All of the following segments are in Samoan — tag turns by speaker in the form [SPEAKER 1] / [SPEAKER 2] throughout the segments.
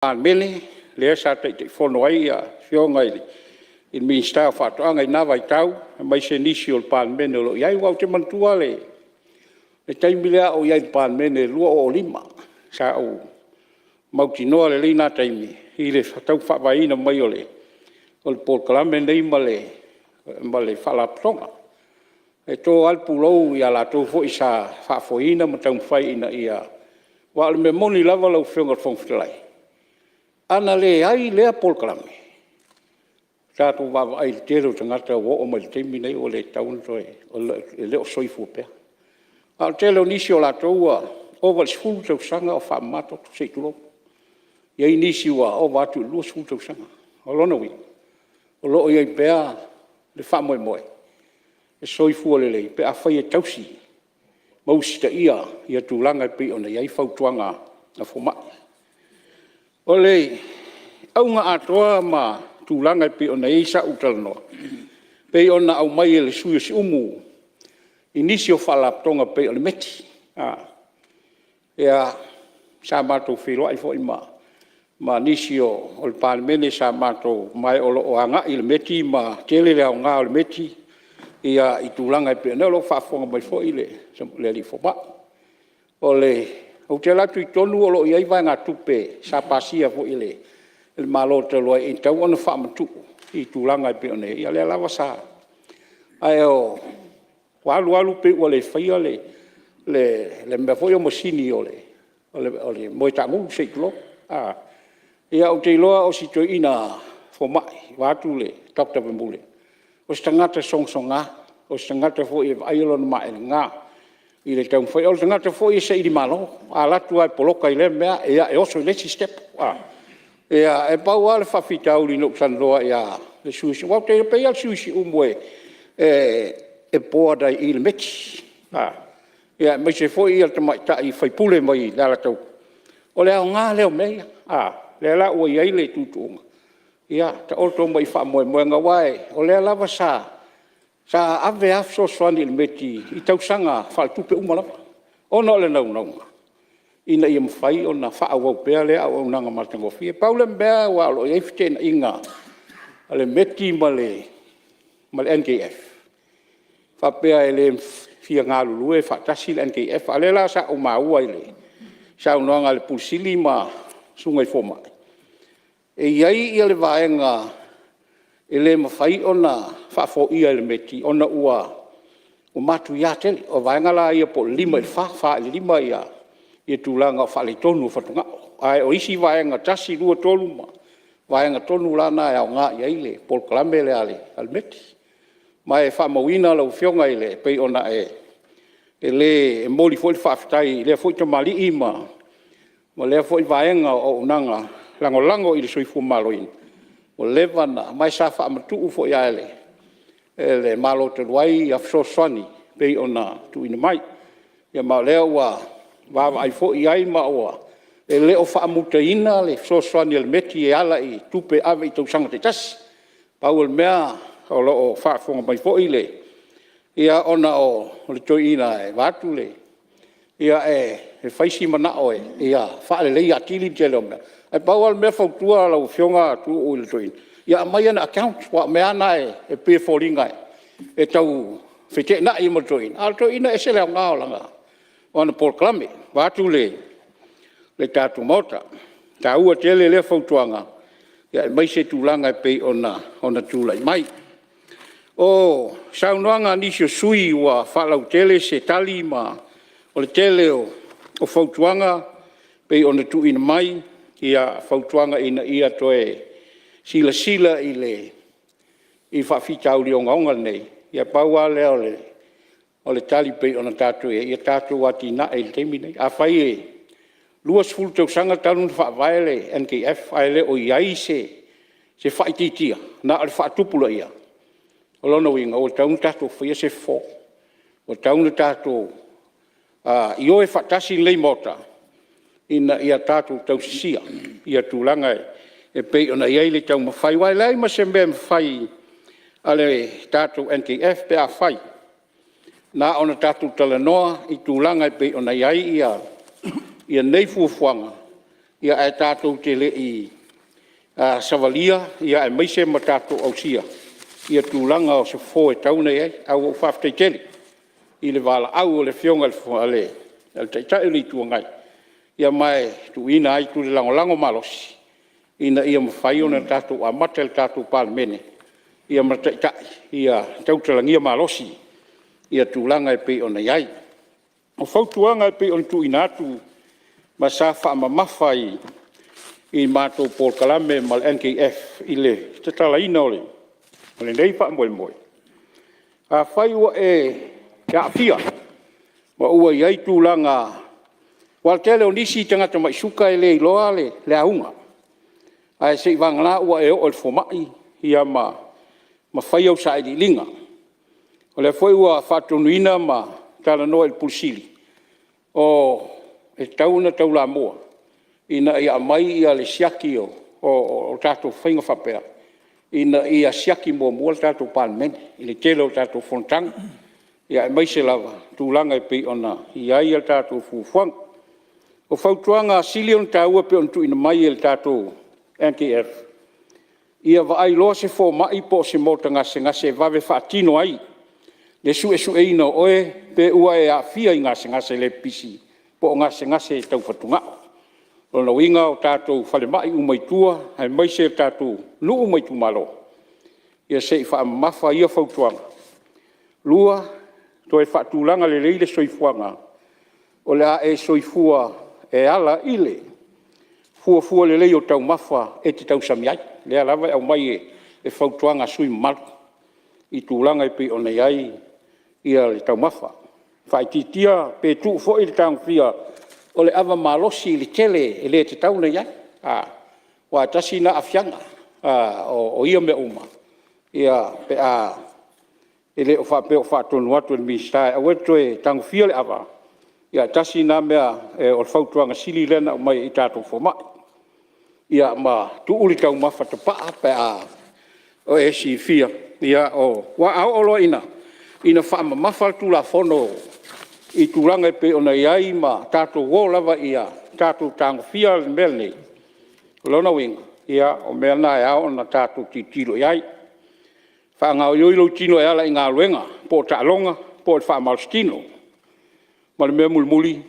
[SPEAKER 1] Palemene lea sa Taitaifono ai le Afioga i le Minisita o Faatoaga i na vaitau aemaise nisi o le Palemene o lo o i ai. Aua ou te manatua le taimi lea a o ou i ai i le Palemene i le 2005, sa ou mautinoa lelei na taimi i le tau faavaeina mai o le polokalame lenei ma le Faalapotopotoga. E to lava le pulou ia latou foi sa faafoeina ma taumafai ina ia… Aua o le mea moni lava lau Afioga i le Fofoga Fetalai, a na leai lea polokalame, tatou vaavaai i le tele o tagata ua oo mai i le taimi lenei ua le tatau ona toe… e le o soifua pea. A o le tele o nisi o latou ua ova i le 10 tausaga o faamamatoto, se i tulou. E i ai nisi ua ova atu i le 20 tausaga. O lona uiga, o lo o i ai pea le faamoemoe e soifua lelei pe afai e tausi ma usitaia tulaga e pei ona i ai fautuaga a fomai. O le auga atoa ma tulaga e pei ona i ai sau talanoa, pei ona aumai e le sui usufono o Siumu i nisi o Faalapotopotoga e pei o le METI. Sa matou feiloai foi ma nisi o le Palemene sa matou… ma o lo o agai i le METI ma tele le aoga o le METI i tulaga e pei ona i ai. O lo o faafofoga mai foi le alii fomai. Ou te alu atu i totonu o lo o i ai vaegatupe sa pasia foi e le Malo talu ai e tatau ona faamatuu i tulaga e pei ona i ai. Ia lea lava sa… Ae ua alu alu pei ua le faia le mea foi lea o masini o le moe taagulu, se i tulou. Ia ou te iloa o si toeaina fomai vaeatu le Dr. Vermullen, o se tagata sogasoga, o se tagata foi e vaaia lona maelega i le taumafaiga. O le tagata foi e sailimalo, a alu atu lava e poloka i lea mea, ia e oso i le isi sitepu. E pau lava le faafitauli na ou talanoa ai ia le sui usufono o Siumu, aua e pei lava o le sui usufono o Siumu e board ai i i le METI, aemaise foi le tamaitai sui usufono mai le Alataua. O le aoga lea o mea ia, lea la ua i ai le tuutuuga, ia taoto mai i faamoemoega, aua o lea lava sa ave lava fesoasoani i le METI i tausaga faaletupe uma lava, ona o le naunauga ina ia mafai ona faaauau pea lea auaunaga matagofie. Pau le mea aua o lo o i ai feteenaiga a le METI ma le NKF, faapea e le fia galulue faatasi le NKF. A o lea la sa ou maua i le saunoaga a le Ofisa Sili o Pulega ma susuga i fomai, e i ai le vaega e le mafai ona faafoia e le METI ona ua matuia tele. O vaega la ia po o le 5 i le 4, 4 i le 5 tulaga o faaletonu o fatugao. Ae o isi vaega 1, 2, 3, o vaega tonu la na e aoga i ai le polokalame lea a le METI. Ma e faamauina lau Afioga e pei ona e… e momoli foi le faafetai i lea foi tamalii ma lea foi vaega o auaunaga lagolago i le soifua maloloina ua leva ona… ma sa faamatuu foi lava e le Malo talu ai fesoasoani pei ona tuuina mai. Ma o lea ua vaavaai foi i ai ma ua… E le o faamutaina le fesoasoani a le METI e ala i tupe e ave i tausaga taitasi. Pau o le mea o lo o faafofoga mai foi le… Ia ona o le toeaina vaeatu le… ia e fai si manao ia faaleleia atili le tele o mea. Ae pau lava le mea e fautua lau Afioga Tuuu i le toeaina, ia aumai ana accounts aua o mea lava na e pei e foliga e tau feteenai ai ma le toeaina, a o le toeaina e ese le aoga o ana polokalame vaeatu le tatou Maota. E taua tele lea fautuaga aemaise tulaga e pei ona tulai mai. O saunoaga a nisi o sui usufono ua faalautele se tali ma o le tele o fautuaga pei ona tuuina mai fautuaga ina ia toe silasila i faafitauli ogaoga nei, ia pau lava lea o le tali pei ona tatou i ai, ia tatou atinae i le taimi lenei. Afai e 20 tausaga talu ona faavae le NKF ae le o i ai se faaitiitia, na o le faatupulaia, o lona uiga ua tatau ona tatou faia se fofo. Ua tatau ona tatou ioe faatasi lenei Maota ina ia tatou tausisia tulaga e pei ona i ai le taumafai. Aua e leai ma se mea e mafai a le tatou NKF pe afai na ona tatou talanoa i tulaga e pei ona i ai nei fuafuaga Ae tatou te le i savalia aemaise ma tatou ausia tulaga o se fofo e tatau ona i ai. Ae ua ou faafetai tele i le valaau a le Afioga i le Taitai o le Itu Agai, ma e tuuina atu le lagolago malosi ina ia mafai ona tatou amata i le tatou Palemene ma Taitai ia tautalagia malosi tulaga e pei ona i ai. O fautuaga e pei ona tuuina atu ma sa faamamafa i matou polokalame ma le NKF i le tatalaina o lenei faamoemoe. Afai ua e aafia ma ua i ai tulaga… Aua o le tele o nisi tagata mai suka e le iloa le auga, ae seiavagana ua e oo i le fomai ma fai au sailiiliga. O lea foi ua faatonuina ma talanoa i le Ofisa Sili o Pulega, e tatau ona taulamua ina ia aumai le siaki o tatou faiga faapea, ina ia siaki muamua le tatou Palemene i le tele o tatou fonotaga, aemaise lava tulaga e pei ona i ai a tatou fuafuaga. O fautuaga sili ona taua e pei ona tuuina mai e le tatou NKF, ia vaai loa se fomai po o se maota gasegase e vave faatino ai le suesueina o oe pe ua e aafia i gasegase le pipisi po o gasegase tau fatugao. O lona uiga o tatou falemai uma i tua aemaise tatou nuu ma itumalo, ia se i faamamafa ia fautuaga. Lua, toe faatulaga lelei le soifuaga o le a e soifua e ala i le fuafua lelei o taumafa e te tausami ai. O lea lava e aumai e fautuaga a sui usufono mamalu i tulaga e pei ona i ai le taumafa. Faaitiitia pe tuu foi le tagofia o le ava malosi i le tele e le tatau ona i ai, aua tasi lena aafiaga o ia mea uma pe a… E le faapea o faatonu atu e le Minisita e aua le toe tagofia le ava, ae tasi lena mea o le fautuaga sili lea na aumai i tatou fomai. Ia ma tuu le taumafa tapaa pe a o e silafia, aua a oo loa ina faamamafa le Tulafono i tulaga e pei ona i ai ma tatou o lava ia tatou tagofia le mea lenei, o lona uiga, o mea na e ao ona tatou tilotilo i ai. Faagaoioi lou tino e ala i galuega po o taaloga po o le faamalositino. Ma le mea mulimuli,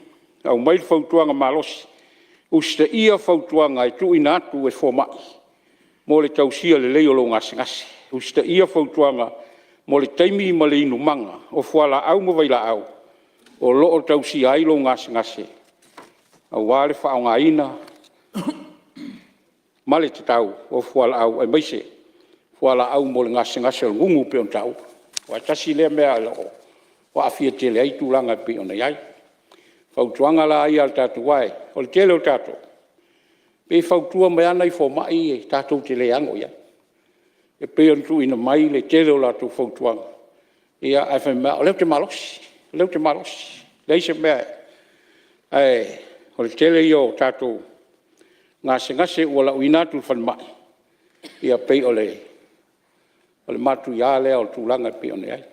[SPEAKER 1] aumai le fautuaga malosi, usitaia fautuaga e tuuina atu e fomai mo le tausia lelei o lou gasegase. Usitaia fautuaga mo le taimi ma le inumaga o fualaau ma vailaau o lo o tausia ai lou gasegase aua le faaaogaina ma le tatau o fualaau aemaise fualaau mo le gasegase o le gugu e pei ona taua. Aua e tasi lea mea o lo o aafia tele ai tulaga e pei ona i ai. O fautuaga la ia a le tatou… aua o le tele o tatou, e pei e fautua mai lava nai fomai tatou te le ano i ai, e pei ona tuuina mai le tele o latou fautuaga, ae fai mai lava, o lea ou te malosi, o lea ou te malosi, e leai se mea. Ae o le tele ia o tatou gasegase ua lauina atu i le falemai, e pei o le matuia lea o le tulaga e pei ona i ai.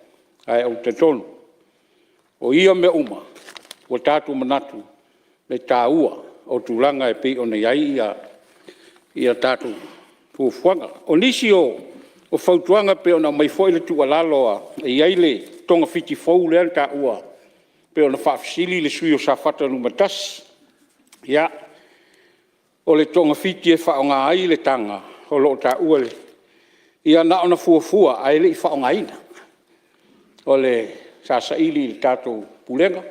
[SPEAKER 1] Ae ou te talitonu, o ia mea uma, ua tatou manatu i le taua o tulaga e pei ona i ai tatou fuafuaga. O nisi o fautuaga e pei ona aumai foi le tuualalo, e i ai le togafiti fou lea na taua pei ona faafesili le sui usufono mo Safata 1. Ia, o le togafiti e faaaoga ai le taga o lo o taua, ia na ona fuafua ae le i faaaogaina. Sa saili i le tatou Pulega,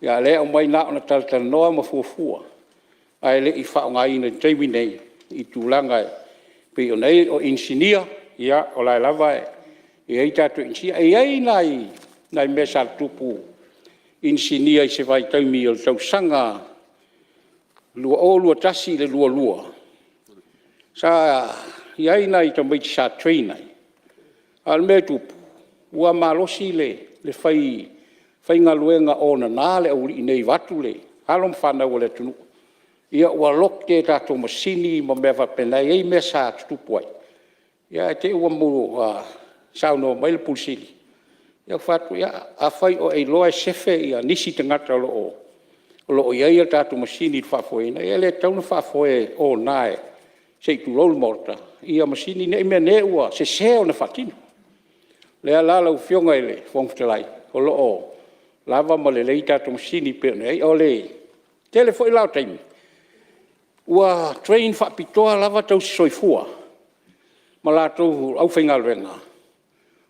[SPEAKER 1] a o lea e aumai na ona talatalanoa ma fuafua, ae le i faaaogaina i le taimi lenei i tulaga e pei ona i ai. O inisinia, ia o la e lava e i ai tatou inisinia. E i ai nai mea sa tutupu i inisinia i se vaitaimi o le tausaga 2021/2022, sa i ai nai tamaiti sa train ai, a o le mea e tupu, ua malosi le faigaluega onana le aualii nei vaeatu alo ma fanau a le atunuu, ia ua lote tatou masini ma mea faapena, e i ai mea sa tutupu ai, ae te i ua saunoa mai le Ofisa Sili o Pulega, ou fai atu, ia, afai o e iloa e sefe nisi tagata o lo o… O lo o i ai a tatou masini i le faafoeina, e le tatau ona faafoe owner se i tulou le Maota ia masini nei meaane ua sese ona faatino. O lea la lau Afioga i le Fofoga Fetalai o lo o lava ma lelei tatou masini e pei ona i ai. O le tele foi la o taimi ua train faapitoa lava tausisoifua ma latou aufaigaluega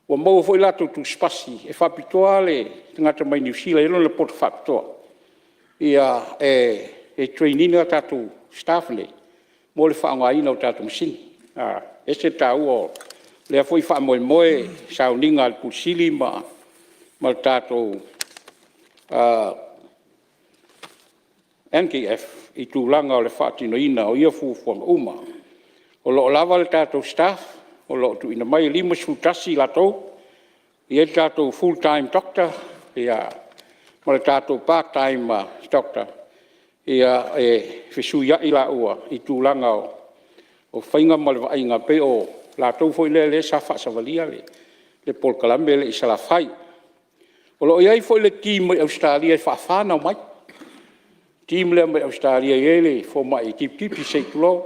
[SPEAKER 1] ua maua foi latou tusipasi e faapitoa lava le tagata mai Niu Sila e i ai lona poto faapitoa e train ina tatou staff nei mo le faaaogaina o tatou masini. E ese le taua o lea foi faamoemoe i sauniga a le Ofisa Sili ma le tatou NKF i tulaga o le faatinoina o ia fuafuaga uma. O lo o lava le tatou staff o lo o tuuina mai e 51 i latou, e i ai le tatou full time doctor ma le tatou part time doctor e fesuiai laua i tulaga o faiga ma le vaaiga, pei o latou foi lea sa faasavalia le polokalame lea i Salafai. O lo o i ai foi le team mai Ausetalia e faafa ona omai, le team lea mai Ausetalia e i ai le fomai tipitipi se i tulou,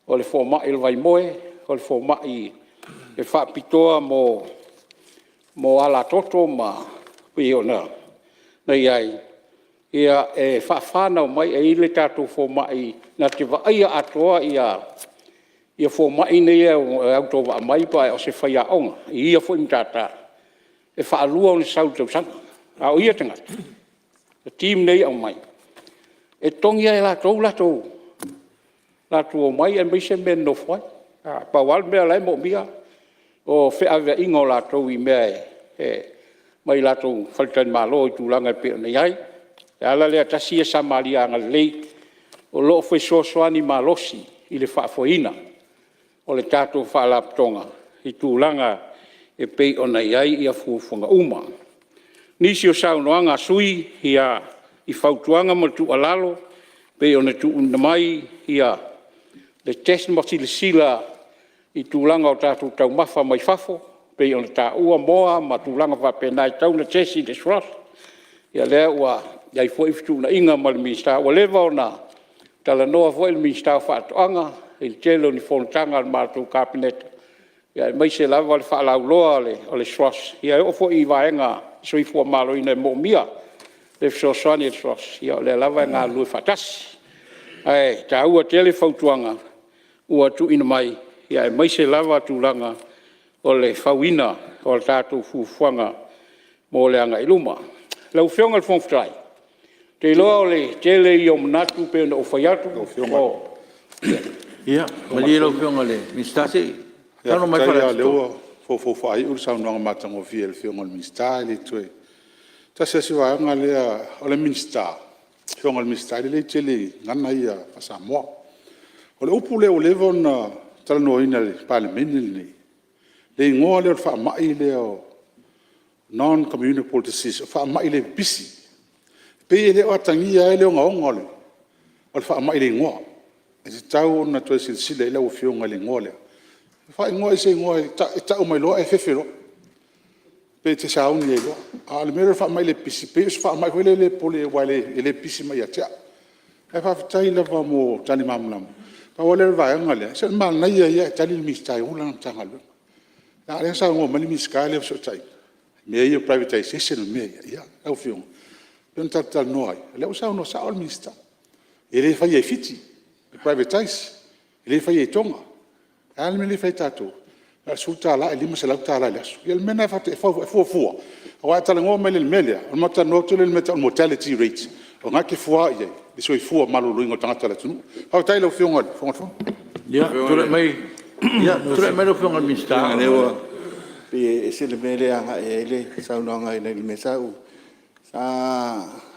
[SPEAKER 1] o le fomai o le vaimoe, o le fomai e faapitoa mo alatoto ma pei ona i ai. E faafa ona omai, e i ai le tatou fomai na te vaaia atoa fomai nei e autovaa mai o se faiaoga i ia foi matata, e faalua ona sau i le tausaga. A o ia tagata, o team nei e aumai, e totogi lava e latou le latou omai aemaise mea e nonofo ai. Na pau lava le mea o la e moomia o feaveaiga o latou i mea mai latou faletalimalo i tulaga e pei ona i ai. O le ala lea tasi ia Samaria agalelei o lo o fesoasoani malosi i le faafoeina o le tatou Faalapotopotoga i tulaga e pei ona i ai fuafuaga uma. O nisi o saunoaga a sui usufono i fautuaga ma tuualalo pei ona tuuina mai le test ma silasila i tulaga o tatou taumafa mai fafo pei ona taua moa ma tulaga faapena e tatau ona test i le SROS. Ia lea ua i ai foi fetuunaiga ma le Minisita, ua leva ona talanoa foi le Minisita o Faatoaga i le tele o ni fonotaga a le matou Kapeneta, aemaise lava le faalauiloa a le SROS, e oo foi i vaega o le Soifua Maloloina e moomia le fesoasoani a le SROS, ia o lea lava e galulue faatasi. Ae taua tele fautuaga ua tuuina mai aemaise lava tulaga o le fauina o a tatou fuafuaga mo le agai i luma. Lau Afioga i le Fofoga Fetalai, ou te iloa o le tele ia o manatu pei ona ou fai atu…
[SPEAKER 2] Ia malie lau Afioga i le Minisita se i saunoa mai
[SPEAKER 3] Faafetai lava o lea ua foufou faaiu le saunoaga matagofie a le Afioga i le Minisita, e le toe… Tasi lava si vaega lea, o le Minisita, le Afioga i le Minisita e lelei tele i gagana ia faa-Samoa. O le upu lea ua leva ona talanoaina e le Palemene lenei, le igoa lea o le faamai lea o le Non Communicable Disease o faamai le pipisi. E pei e le o atagia ai le ogaoga o le faamai i le igoa. E tatau ona toe silasila i ai lau Afioga i le igoa lea, faaigoa i se igoa e tau mai loa e fefe loa pe te sauni ai loa. A o le mea lea o le faamai le pipisi, pei o se faamai foi lea e le popole aua e le pipisi mai ia te au. Ae faafetai lava mo tali malamalama. Pau lava lea o le vaega lea, se o le manaia ia ae tali le Minisita e ou lana Matagaluega. A o lea e saunoa mai le Minisita lea o Fesootaiga i mea ia o privatization ma mea ia. Ia, lau Afioga, pei ona tatou talanoa ai, o lea ua saunoa sao le Minisita, e le faia e Fiti le privatize, e le faia e Toga. A o le a le mea e le fai ai e tatou? Na o le $10 ae $500 i le aso. Ia o le mea lena e fuafua, aua a e talanoa mai loa i le mea lea, ona matou talanoa atu lea i le mea e tau o le mortality rate, o lena e te fua i ai le soifua maloloina o tagata o le atunuu. Faafetai i lau Afioga i le Fofoga Fetalai.
[SPEAKER 2] Ia, tulai mai lau Afioga i le Minisita.
[SPEAKER 4] Pei e ese le mea lea e agai i ai le saunoaga nai lo le mea sa ou… Sa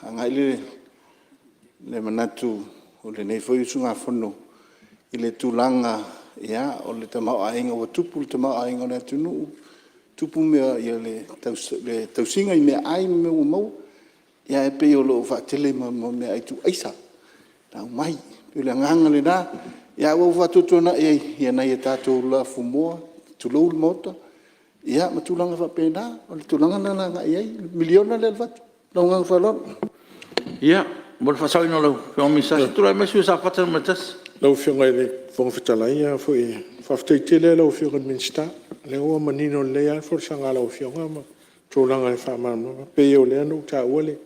[SPEAKER 4] agai le manatu o lenei foi usugafono i le tulaga o le tamaoaiga ua tupu le tamaoaiga o le atunuu, tupu le tausiga i meaai ma mea ua maua, ae pei o lo o faatele mo meaai tuuaisa lau mai. E pei o le agaga lena, ae ua ou faatuatuanai nai a tatou lafumoā tulou le Maota, ia ma tulaga faapena. O le tulaga lena na agai i ai o le miliona lea e avatu. Ma lou agaga faaaloalo.
[SPEAKER 2] Ia Mo le faasaoina o le taimi o lau Afioga i le Minisita, se i tulai mai le sui usufono mo Safata 1. Lau Afioga i le Fofoga Fetalai, faafetai tele lava i lau Afioga i le Minisita, o lea ua manino lelei lava le folasaga a lau Afioga ma tulaga e faamalamalama. E pei o lea na ou taua le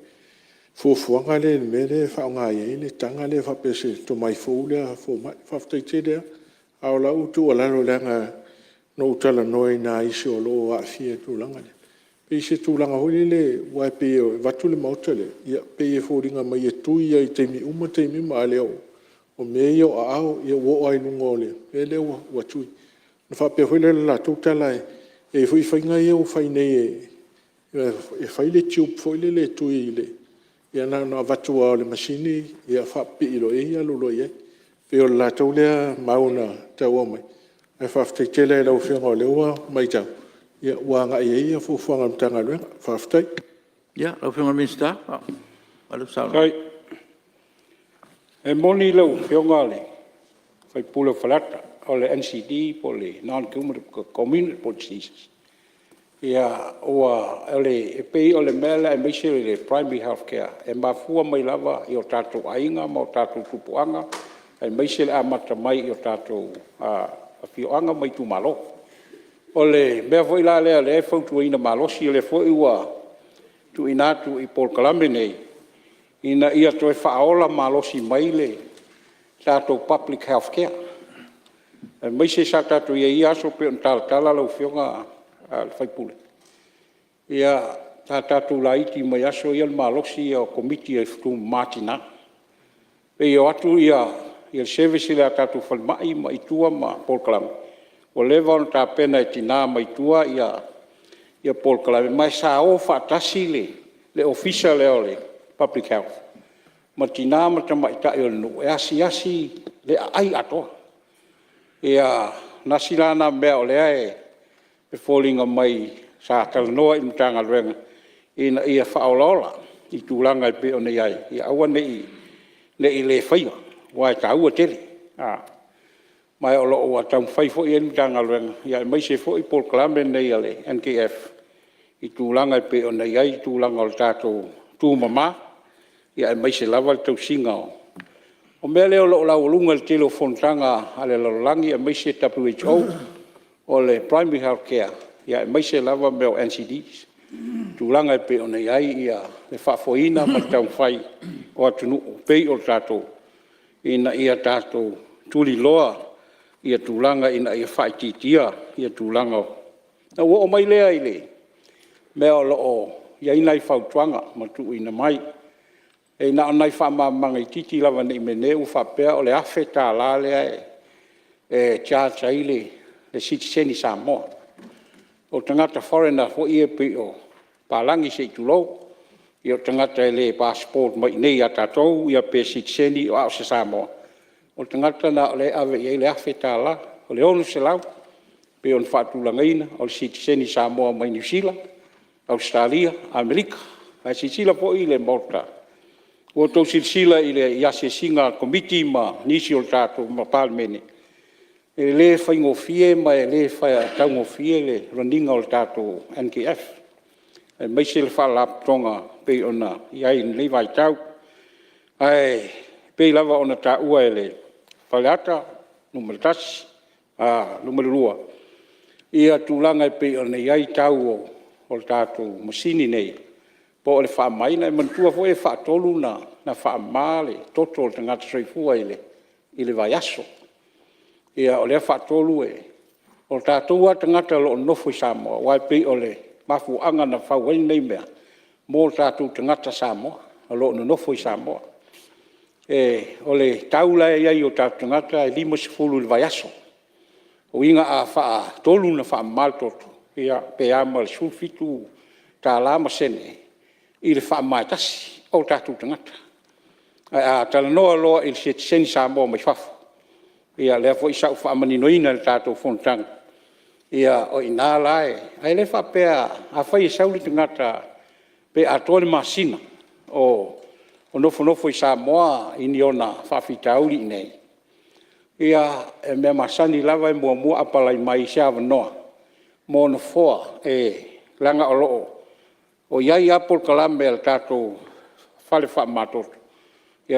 [SPEAKER 2] fuafuaga lea i le mea lea e faaaoga i ai le taga lea faapea o se tomai fou lea a fomai. Faafetai tele lava. A o lau tuualalo leaga na ou talanoa i nai uso o lo o aafia i le tulaga lea, pei se tulaga foi lele aua e pei vaeatu le Maota lea, e pei e foliga mai e tui lava i taimi uma taimi uma, a le o mea ia o aao, ia ua oo lava i luga o le mea lea ua tui. Ona faapea foi lea o le latou tala, e i ai foi faiga ia ua fai nei e fai le tube foi lele e tui i le… ia na ona avatu lava o le masini faapipii loa i ai alu loa i ai. E pei o le latou lea mau na tau aumai, ae faafetai tele lava i lau Afioga o lea ua matau ua agai i ai fuafuaga a le Matagaluega. Faafetai. Ia, lau Afioga i le Minisita.
[SPEAKER 1] E moni lau Afioga i le sui usufono o Faleata, o le NCD po o le Non Communicable Diseases, e pei o le mea lea aemaise o le primary health care, e mafua mai lava i o tatou aiga ma o tatou tupuaga aemaise le amata mai o tatou afioaga ma itumalo. O le mea foi la lea o lea e fautuaina malosi, o lea foi ua tuuina atu i polokalame nei, ina ia toe faaola malosi mai le tatou public health care, aemaise sa tatou i ai i ia aso pei ona talatala lau Afioga i le sui usufono, sa tatou laiti mai aso ia o le malosi o Komiti Tumama a Tina. E pei e o atu le service lea a tatou falemai i tua ma polokalame, ua leva ona tapena e tina mai tua polokalame, ma sa o faatasi le Ofisa lea o le Public Health ma tina ma tamaitai o le nuu e asiasi le aai atoa. Ia, tasi la lena mea o lea e foliga mai sa talanoa i le Matagaluega ina ia faaolaola i tulaga e pei ona i ai, ia aua ne i le faia, aua e taua tele. Ma o lo o ua taumafai foi i ai le Matagaluega, aemaise foi polokalame lenei a le NKF i tulaga e pei ona i ai tulaga o le tatou tumama, aemaise lava le tausiga o… O le mea lea o lo o laualuga i le tele o fonotaga a le lalolagi aemaise le WHO, o le primary health care, aemaise lava mea o NCDs, tulaga e pei ona i ai le faafoeina ma le taumafai o atunuu e pei o tatou, ina ia tatou tuliloa tulaga ina ia faaitiitia tulaga o… Ona ou oo mai lea i le mea o lo o i ai nai fautuaga na tuuina mai. E na o ni nai faamalamalamaga itiiti lava ne i meaane ua faapea o le $1,000 lea e charge ai le sitiseni Samoa. O tagata foreigner foi ia pei o papalagi se i tulou, o tagata e le passport mai i inei ia tatou pe sitiseni a o se Samoa, o le tagata lena o lea e ave i ai le $1,000. O le $600 pei ona faatulagaina o le sitiseni Samoa mai Niu Sila, Ausetalia, Amerika. Ae silasila foi le Maota, ua outou silasila i asiasiga a le Komiti ma nisi o le tatou Palemene, e le faigofie ma e le taugofie le run ina o le tatou NKF, aemaise le Faalapotopotoga e pei ona i ai i lenei vaitau. Ae pei lava ona taua e Faleata 2 tulaga e pei ona i ai tau o tatou masini nei po o le faamamaina. E manatua foi e faatolu ona faamama le toto o le tagata soifua i le vaiaso. Ia o lea faatolu, o tatou lava tagata o lo o nonofo i Samoa, aua e pei o le mafuaaga na fau ai lenei mea, mo tatou tagata Samoa o lo o nonofo i Samoa. O le tau la e i ai o tatou tagata e $50 i le vaiaso. O lona uiga a faatolu ona faamama le toto, ia pe a ma le $17 ma sene i le faamama e tasi o tatou tagata. Ae a talanoa loa i le sitiseni Samoa mai fafo, ia lea foi sa ou faamaninoina i le tatou fonotaga, ia o i ina la… Ae le faapea afai e sau le tagata pe atoa le masina o nofonofo i Samoa i ni ona faafitauli i inei, ia o le mea masani lava e muamua apalai mai se avanoa mo nofoa leaga o lo o i ai lava polokalame a le tatou fale faamamatoto.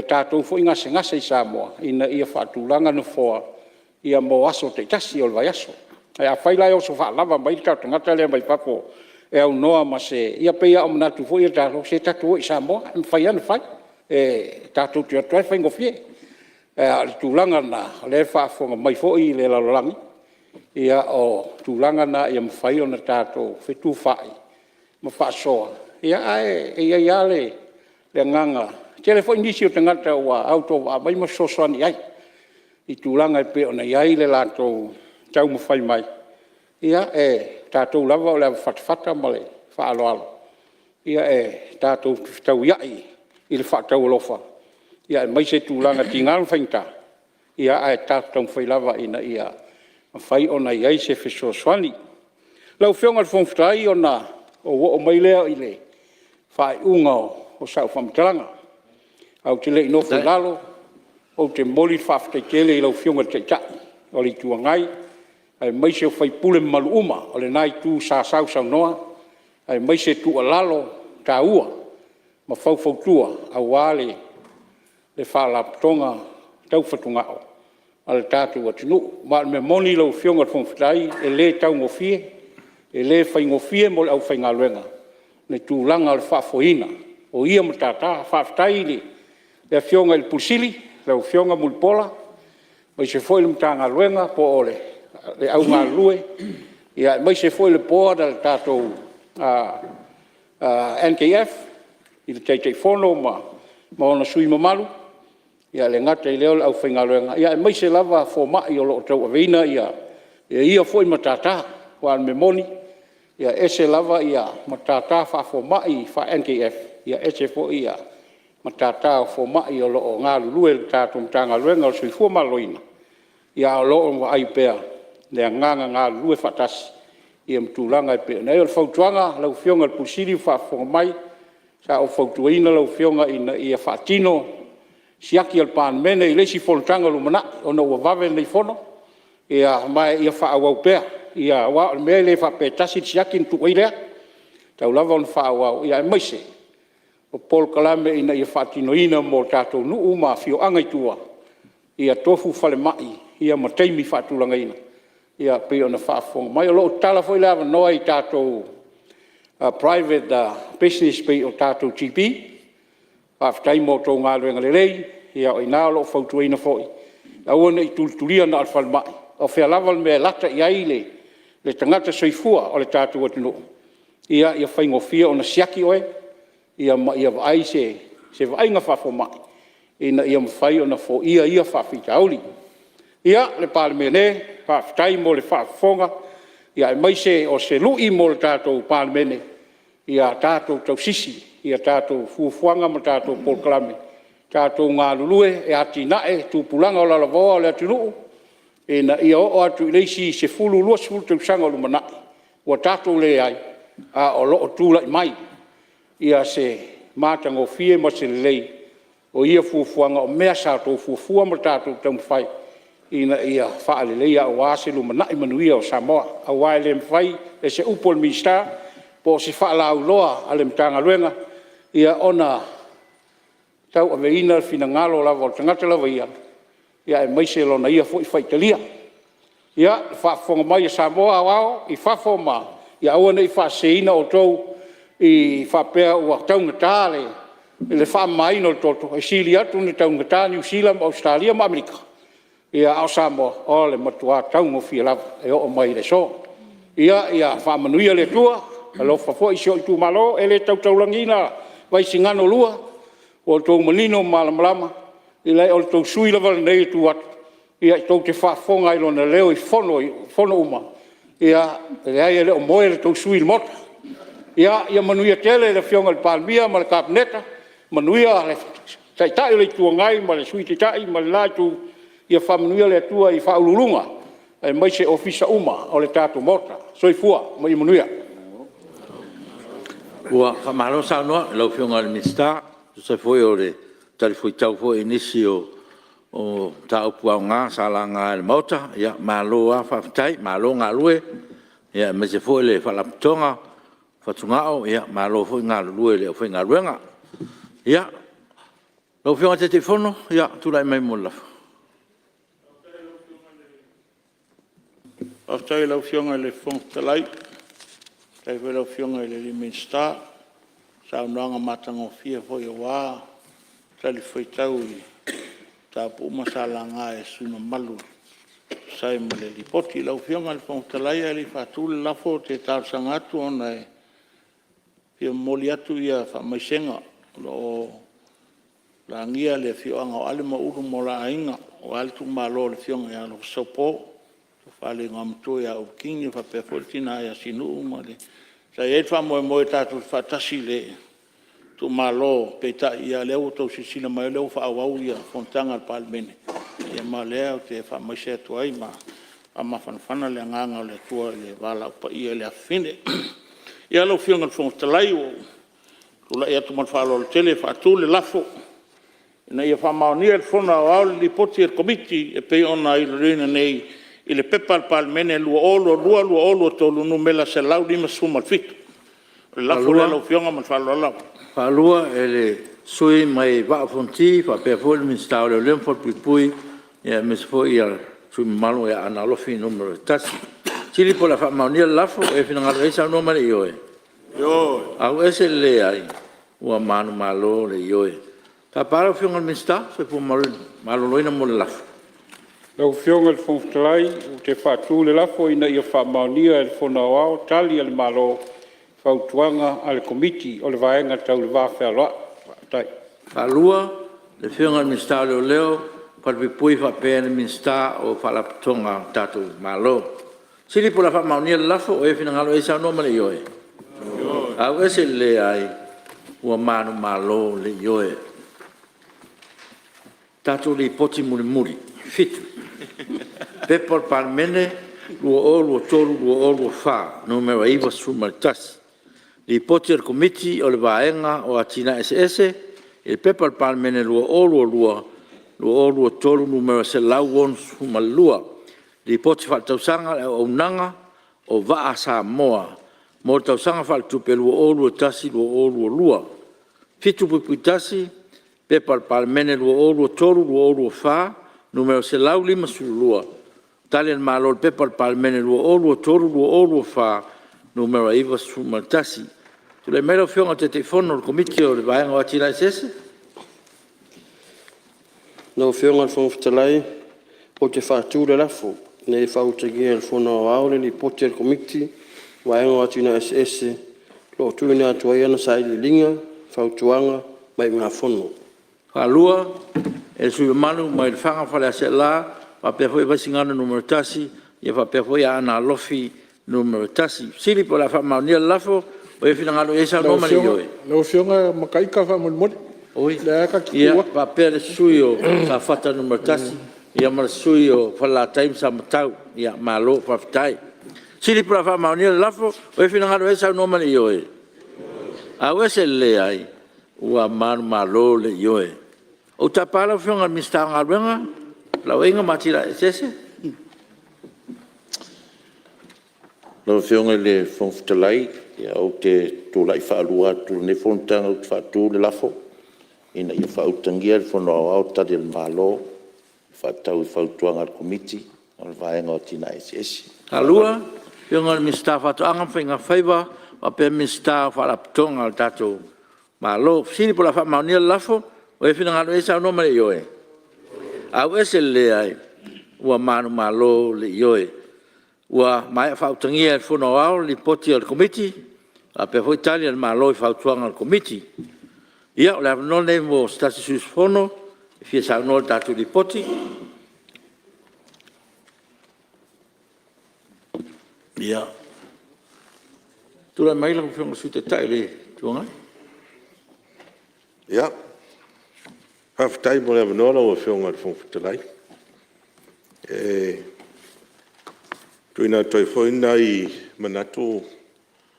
[SPEAKER 1] tatou foi gasegase i Samoa ina ia faatulaga nofoa mo aso taitasi o le vaiaso. Ae afai la e oso faalava mai le tatou tagata lea mai fafo e aunoa ma se… Ia pei lava o manatu foi ia a tatou, se tatou o i Samoa, e mafai lava ona fai. E tatou te o atu lava e faigofie. A o le tulaga lena, o lea e faafofoga mai foi le lalolagi, ia o tulaga na ia mafai ona tatou fetufaai ma faasoa, ae i ai lava le agaga… E tele foi nisi o tagata ua autovaa mai ma fesoasoani i ai i tulaga e pei ona i ai le latou taumafai mai. Ia o tatou lava o le avafatafata ma le faaaloalo, e tatou te fetauiai i le faataualofa, aemaise tulaga tiga ma faigata, ae tatou taumafai lava ina ia mafai ona i ai se fesoasoani. Lau Afioga i le Fofoga Fetalai ona ou oo mai lea i le faaiuga o sau faamatalaga. Ae ou te le i nofo i lalo, ou te momoli le faafetai tele i lau Afioga i le Taitai o le Itu Agai, aemaise o sui usufono mamalu uma o lena Itu sa sausaunoa, aemaise tuualalo taua ma faufautua aua le Faalapotopotoga Tau Fatugao a le tatou atunuu. Ma o le mea moni lau Afioga i le Fofoga Fetalai, e le taugofie, e le faigofie mo le aufaigaluega le tulaga o le faafoeina o ia matata. Faafetai i le Afioga i le Ofisa Sili o Pulega lau Afioga Mulipola, aemaise foi le Matagaluega po o le au galulue, aemaise foi le Board a le tatou NKF i le Taitaifono ma ona sui usufono mamalu, e le gata i lea o le aufaigaluega, aemaise lava fomai o lo o tauaveina ia foi matata. Aua o le mea moni, e ese lava matata faa-fomai faa-NKF, ese foi matata a fomai o lo o galulue i le tatou Matagaluega o le Soifua Maloloina, a o lo o vaaia pea le agaga galulue faatasi ma tulaga e pei ona i ai. O le fautuaga lau Afioga i le Ofisa Sili o Pulega o faafofoga mai, sa ou fautuaina lau Afioga ina ia faatino siaki a le Palemene i le isi fonotaga o lumanai ona ua vave lenei fono, ma ia faaauau pea, aua o le mea e le faapea e tasi le siaki ona tuu ai lea, e tatau lava ona faaauau, aemaise o polokalame ina ia faatinoina mo tatou nuu ma afioaga i tua, ia tofu falemai ma taimi faatulagaina e pei ona faafofoga mai. O lo o tatala foi le avanoa i tatou private business pei o tatou GDs, faafetai mo a outou galuega lelei, o i ina o lo o fautuaina foi, aua ne i tulitulia na o le falemai, a o fea lava le mea e lata i ai le tagata soifua o le tatou atunuu, ia faigofie ona siaki oe ma ia vaai se vaaiga faafomai ina ia mafai ona foia ia faafitauli. Ia, le Palemene, faafetai mo le faafofoga, aemaise o se lui mo le tatou Palemene, ia tatou tausisi i a tatou fuafuaga ma tatou polokalame, tatou galulue e atinae tupulaga lalovaoa o le atunuu ina ia oo atu i le isi 10 i le 20 tausaga o lumanai ua tatou leai, a o lo o tulai mai se matagofie ma se lelei o ia fuafuaga, o mea sa outou fuafua ma tatou taumafai ina ia faaleleia aua se lumanai manuia o Samoa. Aua e le mafai e se upu a le Minisita po o se faalauiloa a le Matagaluega ona tauaveina le finagalo lava o le tagata lava ia, aemaise lona ia foi faitalia. Ia, le faafofoga mai a Samoa aoao i fafo ma… ia aua ne i faaseseina outou i faapea ua taugata le faamamaina o le toto. E sili atu ona taugata Niu Sila ma Ausetalia ma Amerika, a o Samoa, o le matua taugofie lava e oo mai i le aso. Ia faamanuia le Atua, alofa foi i si ou itumalo. E le tau taulagiina Vaisigano 2, ua outou manino ma malamalama, e leai o le tou sui usufono lava lenei e tu atu tou te faafofoga i lona leo i fono uma, e leai e le o moe le tou sui usufono i le Maota. Ia manuia tele le Afioga i le Palemia ma le Kapeneta, manuia le Taitai o le Itu Agai ma le Sui Taitai ma le la Itu, ia faamanuia le Atua i Ofisa Sili o Pulega aemaise Ofisa uma o le tatou Maota. Soifua ma ia manuia. Ua faamalo saunoa i lau Afioga i le Minisita e tusa ai foi o le talifuaitau foi i nisi o mataupu aoga sa laga e le Maota. Malo lava faafetai, malo galue aemaise foi le Faalapotopotoga o Fatugao, malo foi galulue i le aufaigaluega. Ia,
[SPEAKER 5] Lau Afioga i le Taitaifono, tulai mai mo le lafo. Faafetai i lau Afioga i le Fofoga Fetalai, faafetai foi i lau Afioga i le Minisita i le saunoaga matagofie foi aua talifuaitau i mataupu uma sa laga e sui usufono mamalu e tusa ai ma le Lipoti. Lau Afioga i le Fofoga Fetalai ae le i faatu le lafo, ou te talosaga atu ona e fia momoli atu faamaisega o lo o lagia le afioaga o Ale ma Ulu ma o la aiga aua le tuumalo o le afioga ia Alofa Sopo le tofa i le Igoamatua ia Ulu Kini faapea foi le tina ia Sinuu ma le… Sa i ai le faamoemoe tatou te faatasi i le tuumalo, peitai o lea ua outou silasila mai o lea ua faaauau fonotaga a le Palemene. Ia ma o lea ou te faamaise atu ai ma faamafanafana le agaga o le Atua i le valaau paia i le afafine. Ia lau Afioga i le Fofoga Fetalai ua ou tulai atu ma le faaaloalo tele e faatu le lafo, Ina ia faamaonia e le Fono Aoao le Lipoti a le Komiti e pei ona iloiloina nei i le P.P.2022/2023 Nu.157. O le lafo lea lau Afioga ma le faaaloalo lava. Ua faatu e le sui usufono mai Vaa o Fonoti faapea foi le Minisita o Leoleo ma Falepuipui aemaise foi le sui usufono mamalu mo Aana Alofi 1. O le a fesili pe o le a faamaonia le lafo. O e finagalo ai saunoa mai i le ioe. Ioe. Auese Ua manumalo le Ioe. Tapa lau Afioga i le Minisita o le Soifua Maloloina mo le lafo.
[SPEAKER 1] Lau Afioga i le Fofoga Fetalai ou te faatu le lafo, Ina ia faamaonia e le Fono Aoao Tali a le Malo i Fautuaga a le Komiti o le Vaega Tau le Va Fealoai. Faafetai.
[SPEAKER 5] Faalua, le Afioga i le Minisita o Leoleo, Falepuipui faapea le Minisita o Faalapotopotoga a le tatou Malo. O le a fesili pe o le a faamaonia le lafo. O ai e finagalo ai saunoa mai i le Ioe. Ioe. Auese le Leai. Ua manumalo le Ioe. Tatou Lipoti Mulimuli 7. P.P.2023/2024 Nu.91, Lipoti a le Komiti o le Vaega o Atinae Eseese i le P.P.2022/2023 Nu.162, Lipoti Faaletausaga a le Auaunaga o Vaa a Samoa mo le Tausaga Faaletupe 2021/2022. 7.1 P.P.2023/2024 Nu.152, Tali a le Malo i le P.P.2023/2024 Nu.91. Tulai mai lau Afioga i le Taitaifono o le Komiti o le Vaega o Atinae Eseese.
[SPEAKER 6] Lau Afioga i le Fofoga Fetalai ou te faatu le lafo, Ina ia faautagia e le Fono Aoao le Lipoti a le Komiti o le Vaega o Atinae Eseese o lo o tuuina atu ai ana Sailiiliga, Fautuaga ma Iugafono.
[SPEAKER 5] Faalua, e le sui usufono mamalu mai Lefaga ma Faleaseela faapea foi Vaisigano Nu.1 faapea foi Aana Alofi 1. Fesili po o le a faamaonia le lafo. O ai e finagalo i ai saunoa mai i le ioe.
[SPEAKER 2] Lau Afioga ma ita faamolemole.
[SPEAKER 5] Oi,
[SPEAKER 2] Lea lava ta te
[SPEAKER 5] ia
[SPEAKER 2] tu atu.
[SPEAKER 5] faapea le sui usufono o Safata 1 ma le sui usufono o Falelatai ma Samatau. Ia malo faafetai. Fesili po o le a faamaonia le lafo. O ai e finagalo i ai saunoa mai i le ioe. Auese le leai. Ua manumalo le Ioe. Ou te tapa lau Afioga i le Minisita o Galuega, Felauaiga ma Atinae Eseese.
[SPEAKER 7] Lau Afioga i le Fofoga Fetalai, ou te tulai faalua atu i lenei fonotaga ou te faatu le lafo, Ina ia faautagia e le Fono Aoao Tali a le Malo e faatatau i Fautuaga a le Komiti o le Vaega o Atinae Eseese.
[SPEAKER 5] Faalua, Afioga i le Minisita o Faatoaga ma Faiga Faiva faapea le Minisita o Faalapotopotoga a le tatou Malo. Fesili po o le a faamaonia le lafo. O ai e finagalo i ai saunoa mai i le ioe. Auese le leai. Ua manumalo le Ioe. Ua maea faautagia e le Fono Aoao le Lipoti a le Komiti faapea foi Tali a le Malo i Fautuaga a le Komiti. Ia o le avanoa lenei mo se tasi o sui usufono e fia saunoa i le tatou Lipoti. Ia, tulai mai lau Afioga i le Sui Taitai o le Itu Agai.
[SPEAKER 7] Ia, faafetai mo le avanoa lau Afioga i le Fofoga Fetalai e tuuina atu ai foi nai manatu ma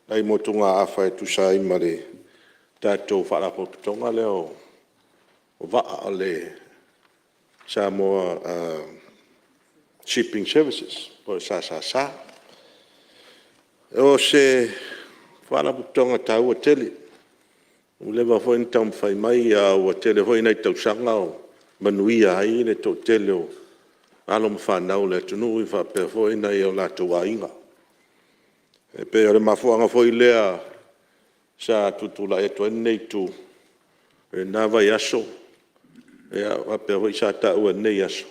[SPEAKER 7] nai motugaafa e tusa ai ma le tatou Faalapotopotoga lea o Vaa o le Samoa Shipping Services po o le SSS. O se Faalapotopotoga taua tele Ua leva foi ona taumafai mai ae ua tele foi nai tausaga o manuia ai le toatele o alo ma fanau a le atunuu faapea foi nai o latou aiga. E pei o le mafuaaga foi lea sa tutulai atu ai lenei itu i lena vaiaso faapea foi sa taua i lenei aso,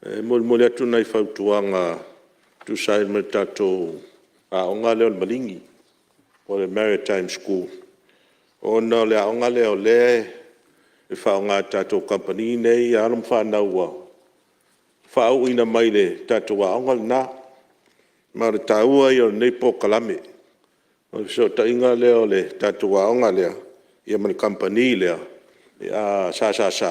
[SPEAKER 7] e molimoli atu nai fautuaga e tusa ai ma le tatou aoga lea o le Maligi po o le Maritime School, ona o le aoga lea o lea e faaaoga e tatou Kamupani nei ia alo ma fanau ua faauuina mai le tatou aoga lena. Ma o le taua ia o lenei polokalame. O le fesootaiga lea o le tatou aoga lea ma le Kamupani lea SSS,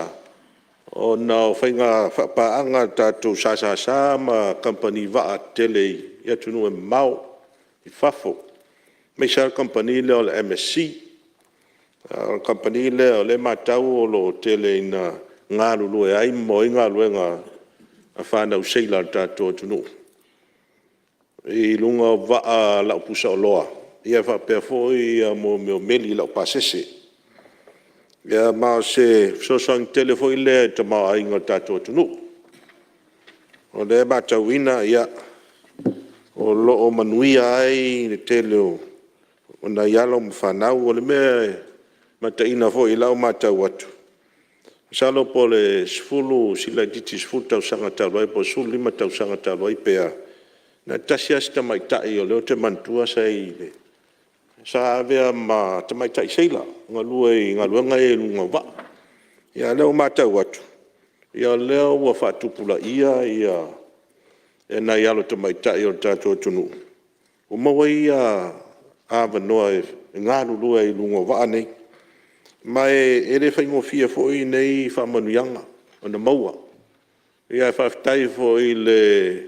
[SPEAKER 7] ona o faiga faapaaga a le tatou SSS ma Kamupani vaa tetele i atunuu e mamao i fafo, aemaise lava le Kamupani lea o le MSC. O le Kamupani lea o lea e matau o lo o tele ina galulue ai ma maua ai galuega a fanau seila a le tatou atunuu i luga o vaa lau pusaoloa faapea foi mea o meli laupasese. Ma o se fesoasoani tele foi lea i le tamaoaiga o le tatou atunuu. O lea e matauina o lo o manuia ai le tele o nai alo ma fanau. O le mea e mataina foi i lau matau atu, masalo po o le 10 sili laitiiti atu i le 10 tausaga talu ai po o le 15 tausaga talu ai pe a, na o le tasi lava si tamaitai o lea ou te manatua sa i ai sa avea ma tamaitai seila e galue i galuega ia i luga o vaa. A o lea ua matau atu, o lea ua faatupulaia nai alo tamaitai o le tatou atunuu ua maua ia avanoa e galulue ai i luga o vaa nei. Ma e le faigofie foi nei faamanuiaga ona maua. Ae faafetai foi i le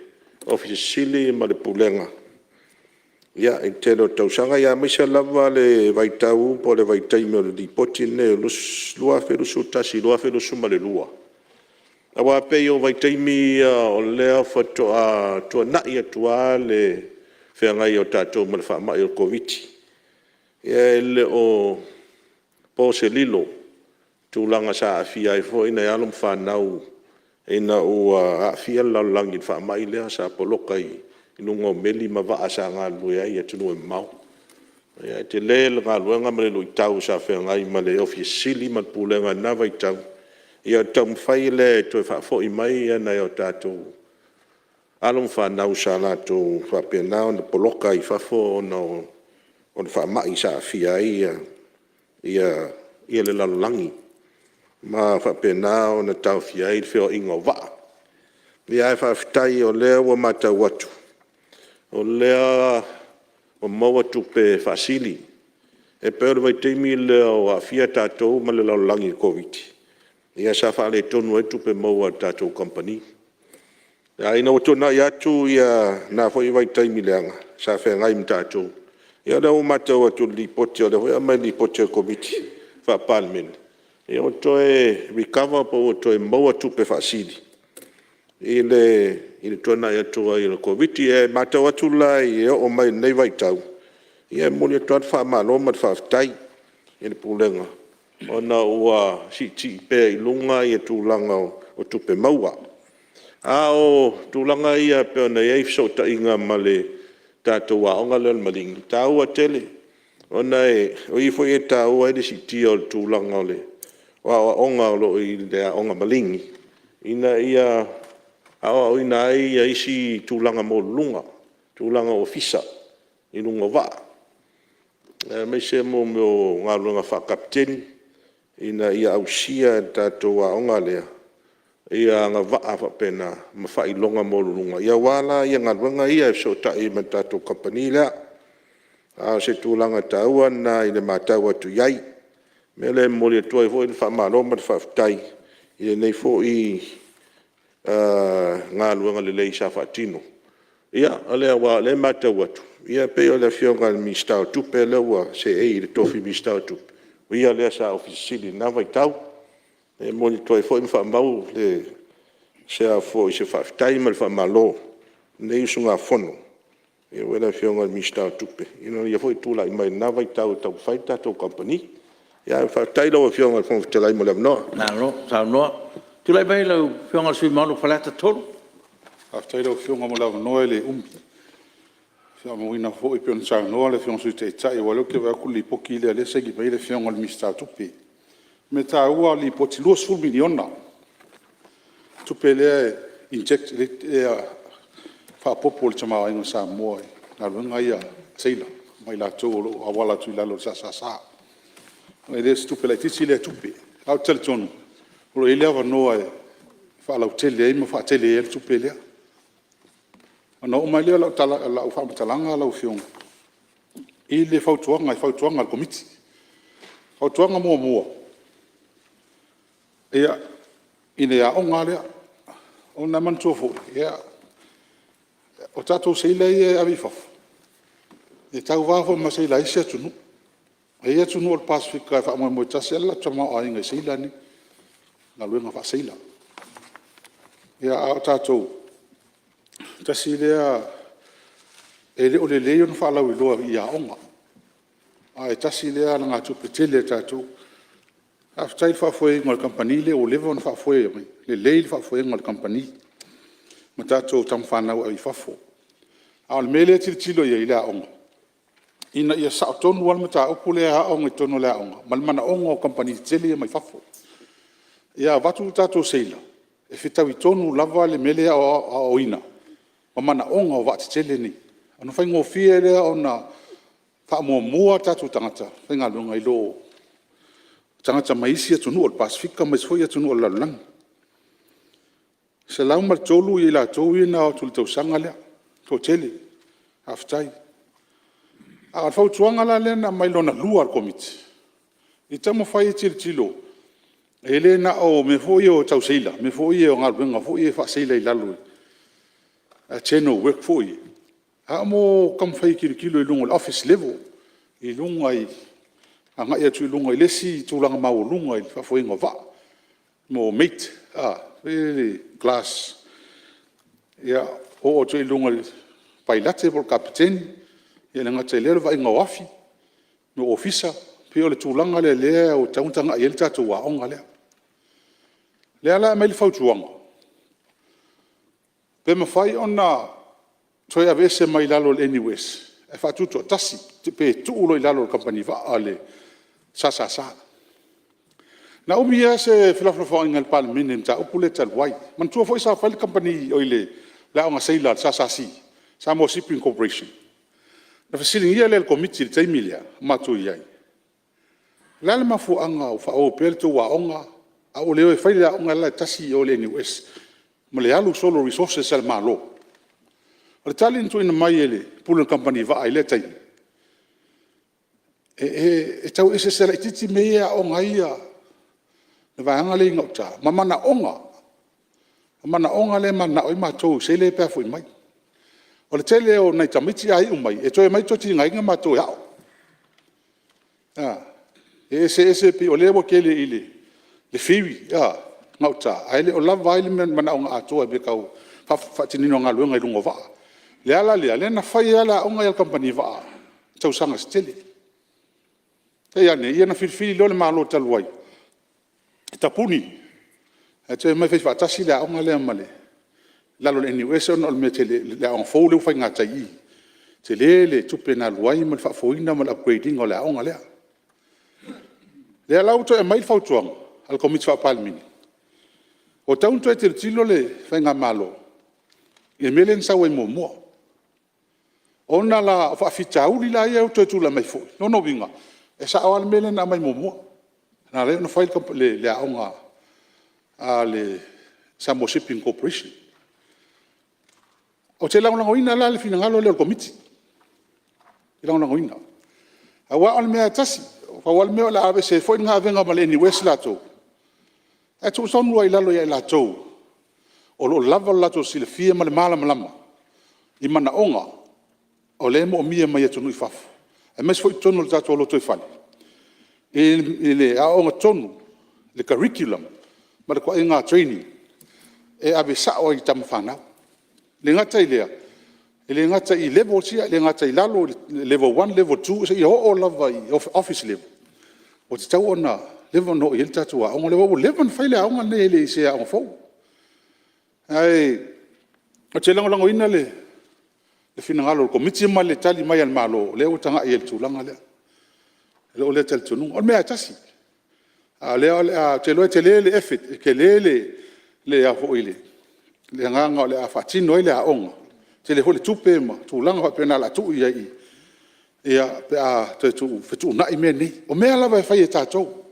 [SPEAKER 7] Ofisa Sili o Pulega ma le Pulega i le tele o tausaga, aemaise lava le vaitau po o le vaitaimi o le Lipoti lenei 2021/2022, aua e pei o vaitaimi ia o lea faatoa tuanai atu lava le feagai ai o tatou ma le faamai o le Koviti-19. E le o po se lilo i tulaga sa aafia ai foi nai alo ma fanau ina ua aafia le lalolagi i le faamai lea sa poloka ai i luga o meli ma vaa sa galulue ai i atunuu e mamao. E tele le galuega ma le luitau sa feagai ma le Ofisa Sili o Pulega ma le Pulega i lena vaitau i le taumafai lea e toe faafoi mai nai o tatou alo ma fanau sa latou faapena ona poloka ai i fafo ona o le faamai sa aafia ai le lalolagi ma faapena ona taofia ai le feoaiga o vaa. Ae faafetai o lea ua matau atu o lea ua maua tupe faasili. E pei o le vaitaimi lea o aafia tatou ma le lalolagi i le Koviti-19, sa faaletonu ai tupe maua a le tatou Kamupani. Ae ina ua tuanai atu lena foi vaitaimi leaga sa feagai ma tatou, ia o lea ua matau atu i le Lipoti o lea foi e aumai i le Lipoti a le Komiti Faa-Palemene, ua toe recover po ua toe maua tupe faasili i le tuanai atu ai o le Koviti-19. E matau atu la e oo mai lenei vaitau, ia e momoli atu lava le faamalo ma le faafetai i le Pulega ona ua siisii pea i luga tulaga o tupe maua. A o tulaga ia pei ona i ai fesootaiga ma le tatou aoga lea o le Maligi, e taua tele ona o i foi e taua ai le siitia o le tulaga o aoaoga o lo o i le aoga Maligi ina ia aoaoina ai isi tulaga maualuluga, tulaga ofisa i luga o vaa, aemaise mo mea o galuega faa-Kapeteni ina ia ausia e le tatou aoga lea agavaa faapena ma faailoga maualuluga aua la galuega ia e fesootai ai ma le tatou Kamupani lea. A o se tulaga taua lena i le matau atu i ai. O le mea lea e momoli atu ai foi le faamalo ma le faafetai i lenei foi galuega lelei sa faatino. Aua o lea e matau atu e pei o le Afioga i le Minisita o Tupe lea ua seei i le tofi Minisita o Tupe, o ia lea sa Ofisa Sili i lena vaitau. E momoli atu ai foi ma faamau se faafetai ma le faamalo a lenei usugafono i le Afioga i le Minisita o Tupe i lona ia foi tulai mai i lena vaitau e taumafai le tatou Kamupani. Ae faafetai lau Afioga i le Fofoga Fetalai mo le avanoa.
[SPEAKER 5] Malo saunoa. Tulai mai lau Afioga i le sui usufono mamalu mo Faleata 3.
[SPEAKER 3] Faafetai lau Afioga mo le avanoa e le umi. E faamauina foi pei ona saunoa le Afioga i le Sui Taitai aua o lea ou te vaai atu o le Lipoti lea o lea e saini mai ai le Afioga i le Minisita o Tupe. O le mea taua o le Lipoti, e $20 miliona le tupe lea e inject lea e faaopoopo i le tamaoaiga o Samoa i galuega ia a seila ma i latou o lo o auala atu i lalo o le SSS. E le o se tupe laitiiti lea tupe, ae ou te talitonu o lo o i ai le avanoa e faalautele ai ma faatele ai le tupe lea. Ona oo mai lea o lau faamatalaga lau Afioga i le fautuaga i fautuaga a le Komiti. Fautuaga 1: I le aoga lava lea. Ona e manatua foi o tatou seila ia e ave i fafo, e tauva foi ma seila a isi atunuu. E i ai atunuu o le Pasefika e faamoemoe tasi lava le latou tamaoaiga i seila nei, galuega faa-seila. A o tatou, tasi lea… e le o lelei ona faalauiloa i aoga, ae tasi lea alagatupe tele a tatou. Faafetai i le faafoeina o le kamupani lea ua leva ona faafoe, lelei le faafoega o le kamupani ma tatou tama fanau e ave i fafo. A o le mea lea e tilotilo i ai i le aoga, ina ia sao tonu lava le mataupu lea e aooga i totonu o le aoga ma le manaoga o kamupani tetele ia mai fafo. Ia avatu a tatou seila e fetaui tonu lava le mea lea e aoaoina ma manaoga o vaa tetele nei, ona faigofie lea ona faamuamua tatou tagata faigaluega i lo tagata mai isi atunuu o le Pasefika ma isi foi atunuu o le lalolagi. E 103 i latou ia na o atu i le tausaga lea, e toatele, faafetai. A o le fautuaga la lea na aumai lona lua a le Komiti, ia taumafai e tilotilo e le na o mea foi ia tau seila, mea foi ia o galuega faa-seila i lalo o general work foi ia, a o le taumafai e tilotilo i luga o le Office Level, i luga i le agai atu i luga i le isi tulaga maualuga i le faafoega o vaa, mo mate class, oo atu ai i luga i le pailate po o le kapeteni, e le gata i lea o le vaaiga o afi mo ofisa. E pei o le tulaga lea o lea ua tatau ona tagai i ai le tatou aoga lea. O lea la e aumai le fautuaga, pe mafai ona toe aveese mai lalo o le NUS ae faatutoatasi, pe tuu loa i lalo o le Kamupani Vaa a le SSS. Na umi lava se felafolafoaiga a le Palemene i le mataupu lea talu ai. Manatua foi sa fai le aoga sailor a le SSC, Samoa Shipping Corporation, ona fesiligia lea e le Komiti i le taimi lea o matou i ai, o le a le mafuaaga ua faaauau ai pea le tou aoga a ua le o e fai le aoga la e tasi i o i le NUS ma le alu solo o resources a le Malo. O le tali na tuuina mai e le Pule o le Kamupani Vaa i lea taimi, e tau eseese laitiiti mea ia e aooga ai le vaega lea i gauta ma manaoga, o manaoga lea e mananao ai matou i sailor ia pe a foi mai. O le tele o nai tamaiti a iu mai e toe omai toe tigaina matou e ao. E eseese pei o lea ua tele i le theory gauta ae le o lava ai le manaoga atoa i mea tau faatinoina o galuega i luga o vaa. O le ala lea, lea na fai ai lava le aoga a le Kamupani Vaa i tausaga se tele. Te i ane na filifili loa le Malo talu ai e tapuni ae toe omai e faifaatasi le aoga lea i lalo o le NUS ona o le mea tele, le aoga fou lea ua fai i gatai i i. Tele le tupe na alu ai ma le faafoeina ma le upgrade ina o le aoga lea. O lea la ua toe aumai le fautuaga a le Komiti Faa-Palemene, ua tatau ona toe tilotilo le Faigamalo i le mea lea na sau ai muamua. Ona la o faafitauli la ia ua toe tulai mai foi, o lona uiga e sao lava le mea lea na aumai muamua, na ala ai ona fai le aoga a le Samoa Shipping Corporation. Ou te lagolagoina la le finagalo lea o le Komiti, ou te lagolagoina. Aua o le mea lava e tasi, pau lava le mea o le a aveese ai foi lena avega ma le NUS latou ae tuutonu lava i lalo ia i latou o lo o lava lo latou silafia ma le malamalama i manaoga o lea e moomia mai atunuu i fafo aemaise foi totonu o le tatou lotoifale i le aoaoga tonu, le curriculum ma le ituaiga training e ave sao ai i tama fanau. E le gata i lea, e le gata i levels ia, e le gata i lalo i le level 1, level 2 seia oo lava i Office Level. Ua tatau ona leva ona oo i ai le tatou aoga lea aua ua leva ona fai le aoga lenei e le o se aoga fou. Ae ou te lagolagoina le finagalo o le Komiti ma le Tali mai a le Malo o lea ua tagai i ai i le tulaga lea i lou lea talitonuga. O le mea lava e tasi, a o lea o le a… ou te iloa e tele le effort, e tele le agaga o le a faatino ai le aoga, tele foi le tupe ma tulaga faapena o le a tuu i ai i i pe a toe fetuunai mea nei. O mea lava e fai e tatou,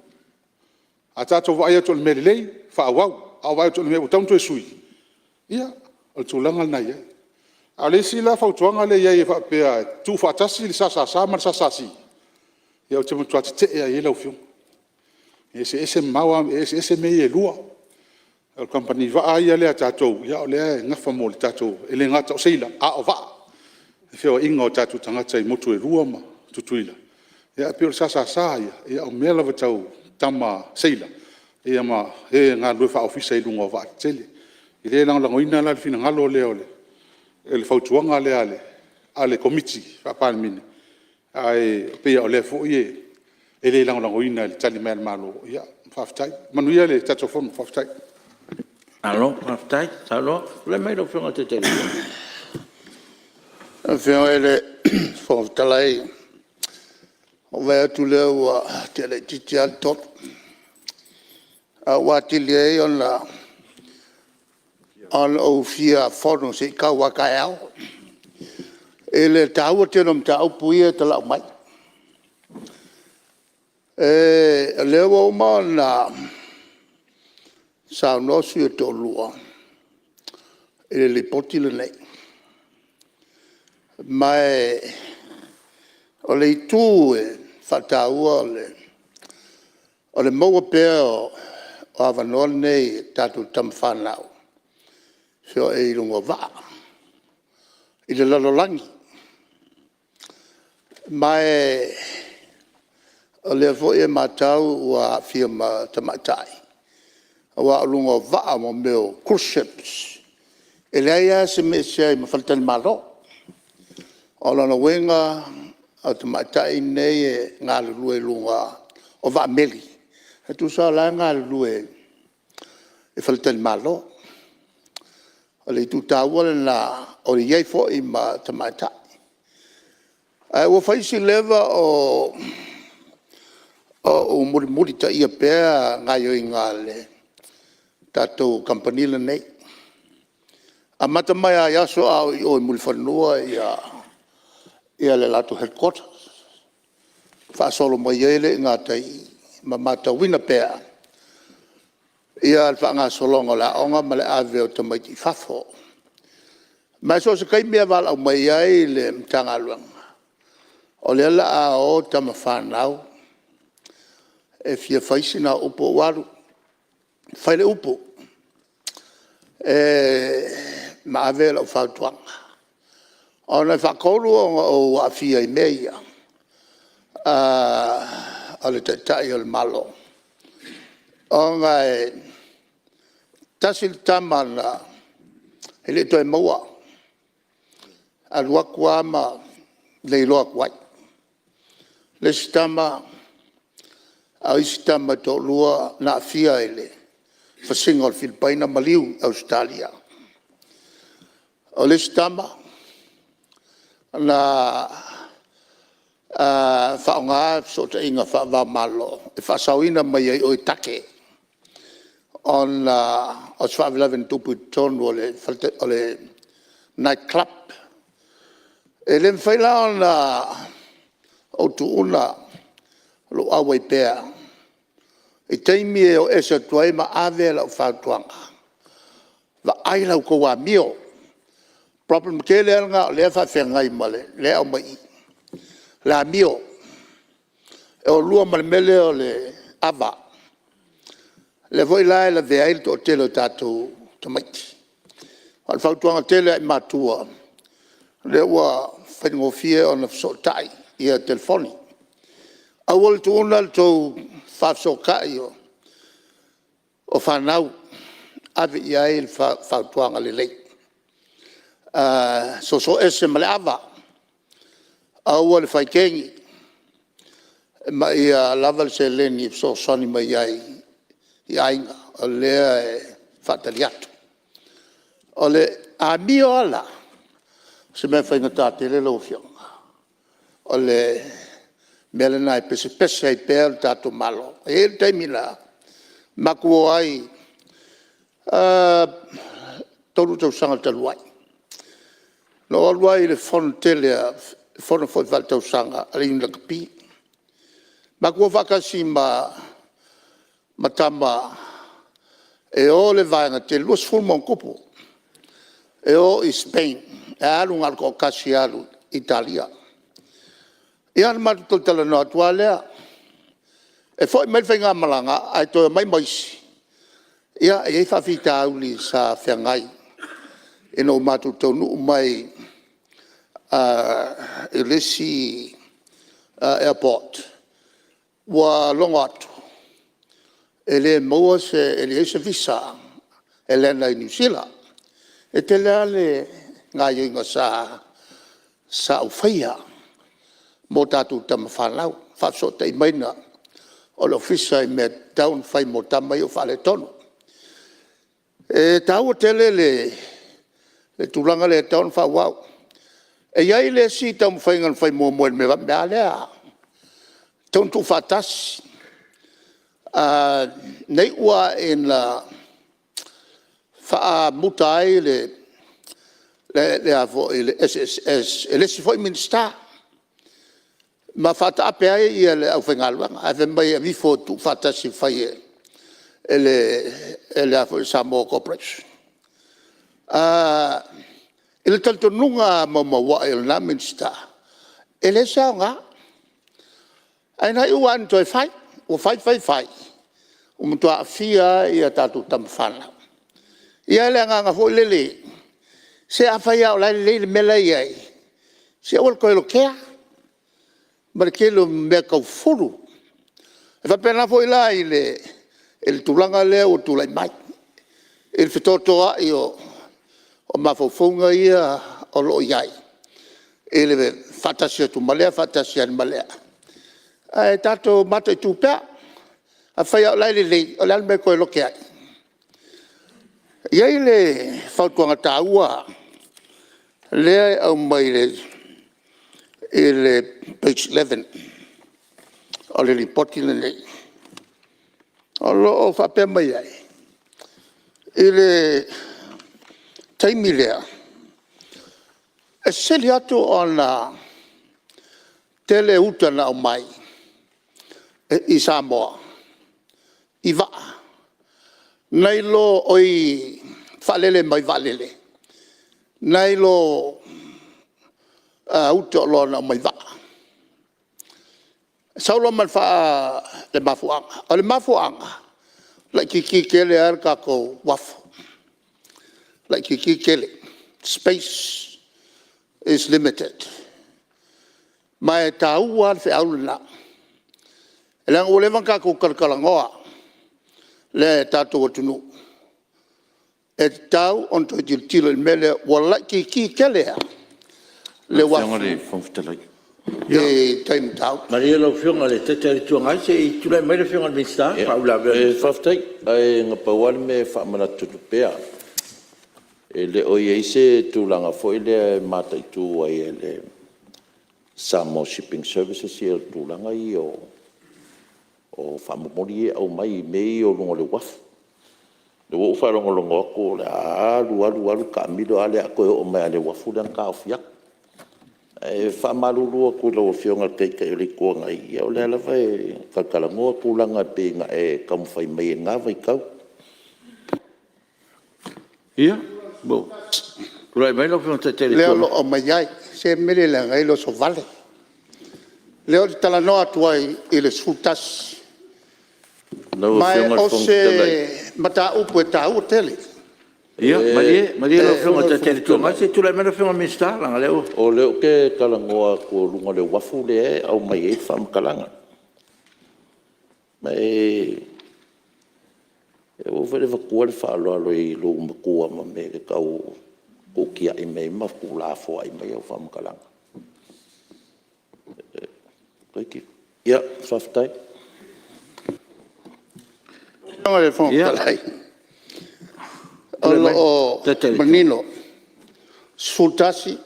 [SPEAKER 3] a tatou vaai atu o le mea lelei faaauau, a vaai atu o le mea ua tatau ona toe sui, ia o le tulaga lena e i ai. A o le isi la fautuaga lea e i ai e faapea e tuufaatasi le SSS ma le SSC, ia ou te matua tete'e lava i ai lau Afioga. E eseese mamao lava, e eseese mea ia e lua. O le kamupani vaa ia lea a tatou o lea e nafa mo le tatou, e le gata o seila a o vaa, le feoaiga o tatou tagata i motu e lua ma Tutuila. Ae pei o le SSS ia, o mea lava tau tama seila ma e galulue faa-Ofisa i luga o vaatetele. E le lagolagoina la le finagalo lea o le fautuaga lea a le Komiti Faa-Palemene, ae pei lava o lea foi e le lagolagoina i le Tali mai a le Malo. Ia faafetai. Manuia le tatou Fono faafetai.
[SPEAKER 5] Malo faafetai saunoa. Tulai mai lau Afioga i le Taitai o le Itu Agai.
[SPEAKER 8] Lau Afioga i le Fofoga Fetalai, ua ou vaai atu lea ua tea laitiiti lava le 3:00, ae ua atili ai ona ou fia fono se i tau a taeao i le taua tele o mataupu ia e talau mai. O lea ua uma ona saunoa sui usufono e toalua i le Lipoti lenei, ma o le itu e faataua o le maua pea o avanoa nei e tatou tama fanau e feoai ai i luga o vaa i le lalolagi. Ma o lea foi e matau ua aafia ma tamaitai aua o luga o vaa mo mea o cruise ships, e leai lava se mea e ese ai ma faletalimalo. O lona uiga o tamaitai nei e galulue i luga o vaa meli, e tusa o la e galulue i faletalimalo. O le itu taua lena o i ai foi ma tamaitai. Ae ua fai si leva o ou mulimulitaia pea gaoioiga a le tatou Kamupani lenei, amata mai lava i aso a o i o i Mulifanua le latou Headquarter, faasolo mai ai lea i gatai ma matauina pea le faagasologa o le aoga ma le ave o tamaiti i fafo. Ma e so o se taimi lava e valaau mai ai le Matagaluega, o lea o le a o tama fanau e fia fai sina au upu, ou alu fai le upu ma ave lau fautuaga. Ona e faatolu ona ou aafia i mea ia o le Taitai o le Malo, ona e tasi le tama na e le i toe maua, alu atu lava ma le iloa atu ai. O le isi tama, a o isi tama e toalua na aafia i le fasiga o le Filipaina maliu i Ausetalia. O le isi tama na faaaoga fesootaiga faava-o-Malo e faasaoina mai ai i o i Take ona o se faalavelave na tupu i totonu o le night club. E le mafai la ona ou tuua lou auai pea i taimi e o ese atu ai ma ave lau fautuaga, vaai la outou amio. O le problem tele lava lena o lea e faafeagai ma le… lea e aumai i i, o le amio. E o lua ma le mea lea o le ava, lea foi la e lavea ai le toatele o tatou tamaiti. A o le fautuaga tele lava i matua, o lea ua faigofie ona fesootai ia telefoni, aua le tuua le tou faafesootai o fanau, ave i ai le fautuaga lelei, soso ese ma le ava, aua le fai kegi. ma ia lava le seleni e fesoasoani mai ai i aiga o lea e faatali atu. O le amio lava la, o se mea faigata tele lau Afioga, o le mea lena e pesepese ai pea le tatou Malo. E i ai le taimi na matou o ai i le 3 tausaga talu ai, na ou alu ai i le fono tele le fono foi faaletausaga a le Iuni Lakapi. Matou o faatasi ma tama e o le vaega tele, 20 ma ona tupu e o i Spain, ae alu na o le toatasi e alu i Italia. Ia ona matou toe talanoa atu lava lea. E foi mai le faigamalaga ae toe omai ma isi. Ia, e i ai faafitauli sa feagai ina ua matou taunuu mai i le isi airport ua logo atu e le maua se… e leai se visa e lele ai Niu Sila. E tele lava le gaoioiga sa ou faia mo tatou tama fanau, le faafesootai maiga o le Ofisa i mea e tatau ona fai mo tama ia ua faaletonu. E taua tele le tulaga lea e tatau ona faaauau. E i ai le isi taumafaiga na fai muamua i le mea lava lea, e tatau ona tuufaatasi. Na iu lava ina faamuta ai le SSS e le isi foi Minisita ma faataape ai le aufaigaluega, ae fai mai e aveifo e tuufaatasi e fai e le Samoa Corporation. I le talitonuga maumauai o lena Minisita, e leai se aoga, ae na iu lava ina toe fai. Ua fai fai fai ua matua aafia ai a tatou tama fanau. E i ai le agaga foi lele, se afai lava o la e lelei le mea la e i ai, se aua le toe lotea ma le tele o mea tau fufulu. E faapena foi la i le tulaga lea ua tulai mai i le fetotoai o mafaufauga ia o lo o i ai i le faatasi atu ma lea faatasi atu ma lea, ae tatou mataitu pea. Afai lava o la e lelei, o le a le mea e toe lote ai? E i ai le fautuaga taua lea e aumai i le page 11 o le Lipoti lenei, o lo o faapea mai ai, i le taimi lea, e sili atu ona tele uta na aumai i Samoa i vaa faalele mai vaalele nai lo uta o oloa na aumai i vaa. Sau loa ma le mafuaaga, o le mafuaaga, laitiiti tele lava le tatou uafu, laitiiti tele, space is limited. Ma e taua lava le feau lena, leaga ua leva ona tatou talatalanoa le tatou atunuu e tatau ona toe tilotilo i le mea lea ua laitiiti tele lava le uafu i tai i Matautu.
[SPEAKER 5] Malie lau Afioga i le Taitai o le Itu Agai se i tulai mai le Afioga i le Minisita e faauilavea. Faafetai. Ae na pau lava le mea e faamanatu atu pea, e le o i ai se tulaga foi lea e mataitu ai e le Samoa Shipping Services tulaga ia o faamomoli ia e aumai i mea ia i luga o le uafu. O lea ua ou faalogologo atu o le a alu alu taamilo, a lea o le a toe oo mai lava i le uafu lea na taofi atu. Ae faamalulu atu i lau Afioga i le Taitai o le Itu Agai, ia o lea lava e talatalanoa tulaga e pei ona e taumafai mai ai i lena vaitau. Ia, tulai mai lau Afioga i le Taitai o le Itu Agai.
[SPEAKER 8] Lea o lo o aumai ai. Se o le mea lea e leaga ai le oso vale. O lea ou te talanoa atu ai i le 11,
[SPEAKER 9] Lau
[SPEAKER 8] ma
[SPEAKER 9] Afioga i le
[SPEAKER 8] o
[SPEAKER 9] Fofoga
[SPEAKER 8] se
[SPEAKER 9] Fetalai…
[SPEAKER 8] mataupu e taua tele.
[SPEAKER 5] Ia malie lau Afioga i le Taitai o le Itu Agai se i tulai mai lau Afioga i le Minisita leaga o lea ua…
[SPEAKER 9] O lea ou te talanoa atu o luga o le uafu lea e aumai ai le faamatalaga. Ma e aua foi le avatua le faaaloalo i lou matua ma mea e te tau tuutiai mai ai ma tuulafoai mai au faamatalaga. Ia, faafetai.
[SPEAKER 8] Lau Afioga i le Fofoga Fetalai, o lo o manino, 11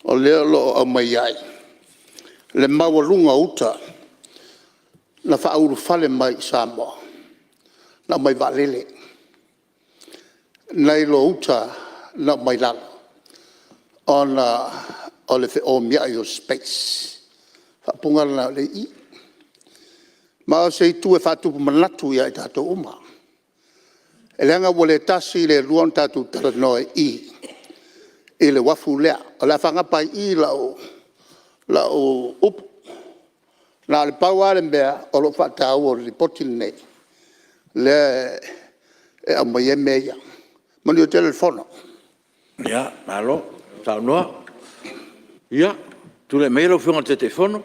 [SPEAKER 8] o lea o lo o aumai ai le maualuga o uta na faaulufale mai i Samoa na aumai i vaalele, nai lo uta na aumai lalo ona o le feomiai o le space. O le faaupuga lena o lea e i i. Ma o se itu e faatupu manatu ia i tatou uma, leaga ua le tasi le lua ona tatou talanoa i i i le uafu lea. O le a faagata ai i i lau upu. Na o le pau lava le mea o lou faataua o le Lipoti lenei, lea e aumai ai mea ia. Manuia tele le Fono. Malo saunoa. Ia, tulai maia lau Afioga i le Taitaifono.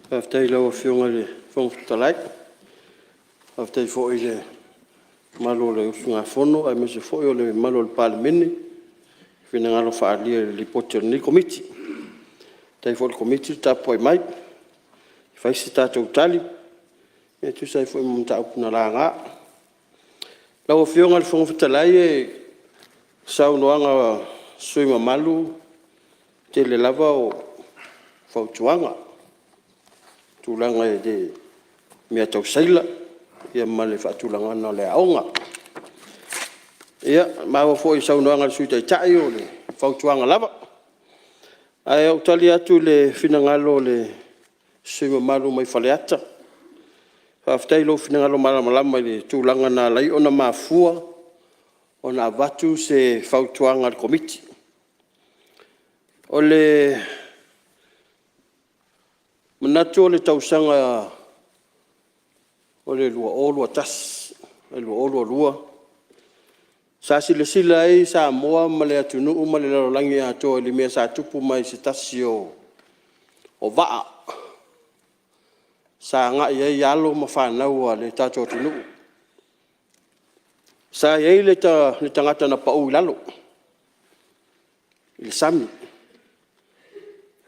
[SPEAKER 6] Faafetai i lau Afioga i le Fofoga Fetalai, faafetai foi i le mamalu o le usugafono aemaise foi o le mamalu o le Palemene i finagalo faaalia i le Lipoti a lenei Komiti. Faafetai foi i le Komiti le tapuai mai e fai se tatou tali e tusa ai foi ma mataupu na laga. Lau Afioga i le Fofoga Fetalai o saunoaga a sui usufono mamalu, e tele lava o fautuaga i tulaga i mea tau seila ma le faatulagaga o le aoga. Ia, maua foi i le saunoaga a le Sui Taitai o le fautuaga lava. Ae ou te tali atu i le finagalo o le sui usufono mamalu mai Faleata, faafetai i lou finagalo malamalama i le tulaga na ala ai ona mafua ona avatu se fautuaga a le Komiti. O le manatu o le tausaga o le 2021/2022 sa silasila ai Samoa ma le atunuu ma le lalolagi atoa i le mea sa tupu mai i se tasi o vaa sa agai ai alo ma fanau a le tatou atunuu. Sa i ai le tagata na pau i lalo i le sami,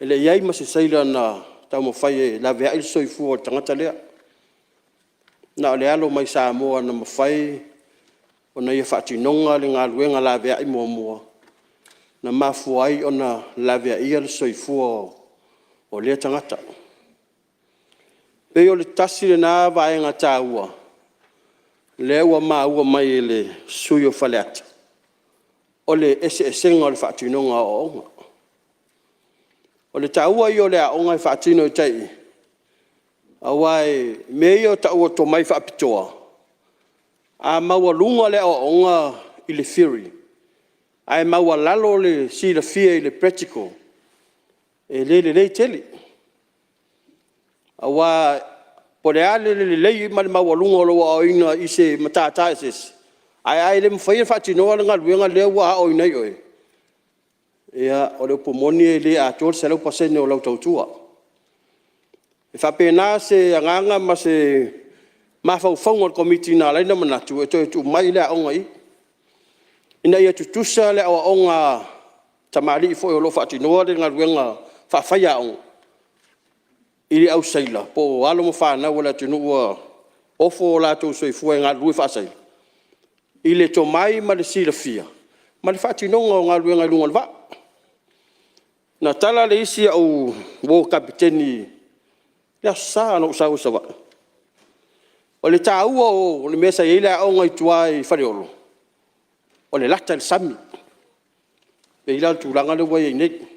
[SPEAKER 6] e le i i ai ma se seila na taumafai e laveai le soifua o le tagata lea, na o le alo mai Samoa na mafai ona ia faatinoga le galuega laveai muamua na mafua ai ona laveaia le soifua o lea tagata. E pei o le tasi lena vaega taua lea ua maua mai e le sui usufono o Faleata, o le eseesega o le faatinoga o aoaoga. O le taua ia o le aoga e faatino i tai i i, aua o mea ia e tau o tomai faapitoa, a maualuga le aoaoga i le theory ae maualalo le silafia i le practical, e le lelei tele. Aua po o le a le lelei ma le maualuga o lou aoaoina i se matata eseese, ae a le mafaia ona faatinoa le galuega lea ua aoaoina ai oe, ia o le upu moni e le atoa le 100% o lau tautua. E faapena se agaga ma se mafaufauga o le Komiti na ala ai ona manatu e toe tuu mai le aoga i i ina ia tutusa le aoaoga a tamalii foi o lo o faatinoa le galuega faafaiaoga i le au seila po o alo ma fanau a le atunuu ua ofo lo latou soifua e galulue faa-seila i le tomai ma le silafia ma le faatinoga o galuega i luga o le vaa. Na tala le isi au uo Kapeteni i le Aso Sa na ou sau ai i Savaii, o le taua o le mea sa i ai le aoga i tua i Faleolo, o le lata i le sami. E pei la o le tulaga lea ua i ai nei.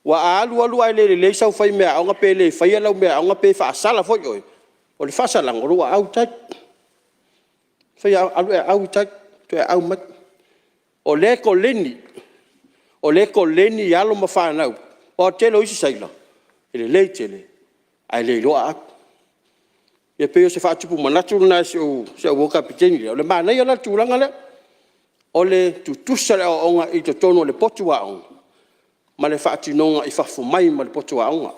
[SPEAKER 6] Aua a alu alu ae le lelei sau fai meaaoga pe le faia lau meaaoga pe faasala foi oe, o le faasalaga o lou aau i tai. Alu e aau i tai toe aau mai. O lea e koleni alo ma fanau aua o le tele o isi seila e lelei tele ae le iloa aau. Ia pei o se faatupu manatu lena i si au uo Kapeteni lea, o le manaia la le tulaga lea, o le tutusa o le aoaoga i totonu o le potu aoga ma le faatinoga i fafo mai ma le potu aoga.